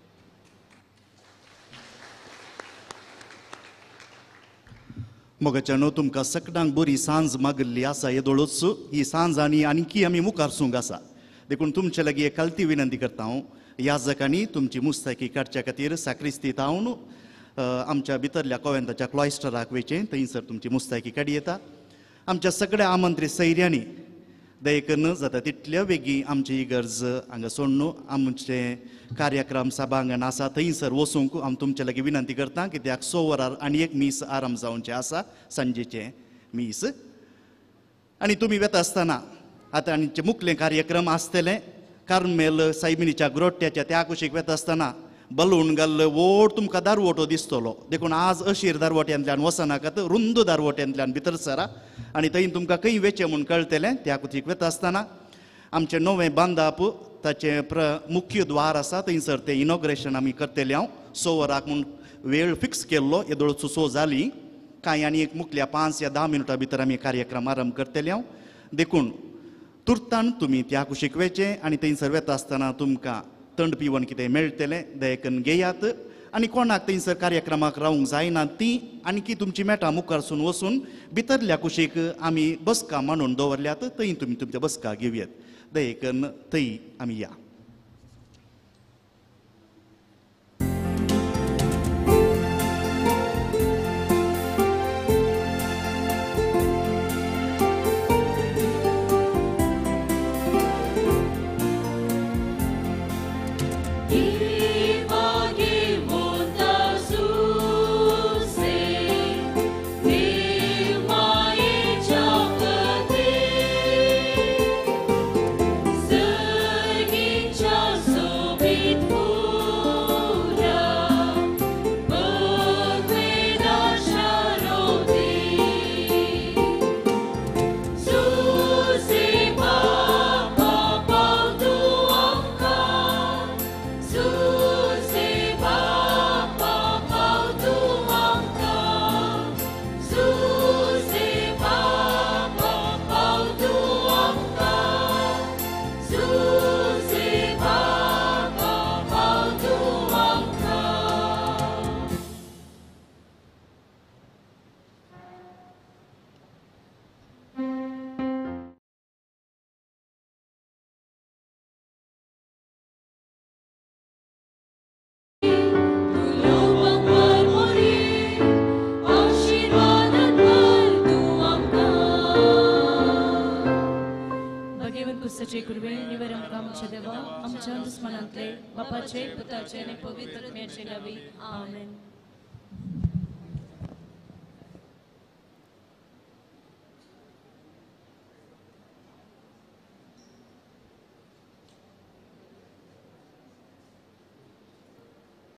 मोगाच्यानो तुमकां सगळ्यांक बरी सांज मागिल्ली आसा येदोळूच ही सांज आनी आनीकी आमी मुखार सूंक आसा. देखून तुमचे लागीं एक खालती विनंती करता हांव याजकांनी तुमची मुस्तायकी काडच्या खातीर साक्रिस्तीत हांव आमच्या भितरल्या कोवेंताच्या क्लॉयस्टराक वयचें थंयसर तुमची मुस्तायकी काडी येता. आमच्या सगळ्या आमंत्रीत सैऱ्यांनी दया करून जाता तितल्या बेगीन आमची ही गरज हांगा सोडून आमचे कार्यक्रम सभांगण आसा थंयसर वचूंक आमी तुमचे लागीं विनंती करता. कित्याक 6 वरार आनी एक मीस आराम जावचें आसा सांजेचें मीस. आनी तुमी वेता आसतना आतां आनी मुखले कार्यक्रम आसतले कार्मेल सायबिणीच्या ग्रोट्याच्या त्या कुशीक वेता आसतना बलून घाल्लो व्हड तुमकां दारवटो दिसतलो. देखून आज अशीर दारवट्यांतल्यान वचनाकात, रुंद दारवट्यांतल्यान भितर सरा आनी थंय तुमकां खंय वेचें म्हूण कळटलें. त्या कुशीक वता आसतना आमचें नवें बांदाप ताचें मुख्य द्वार आसा थंयसर तें इनॉग्रेशन आमी करतले. हांव 6 वराक म्हूण वेळ फिक्स केल्लो, येदोळचो 6 जाली कांय आनी एक मुखल्या 5 या 10 मिनटां भितर आमी कार्यक्रम आरंभ करतले. हांव देखून तुर्तान तुमी त्या कुशीक वेचें आनी थंयसर वता आसतना तुमकां थंड पिवन कितें मेळटलें दयकन घेयात. आनी कोणाक थंयसर कार्यक्रमाक रावंक जायना ती आणकी तुमची मेटां मुखारसून वचून भितरल्या कुशीक आमी बसका मांडून दवरल्यात, थंय तुमी तुमच्या बसका घेवयात. दयकन थंय आमी या. आमच्या दुस्मनांतले बापाचे पुताचे आनी पवित्र आत्म्याचे नांवी आमेन.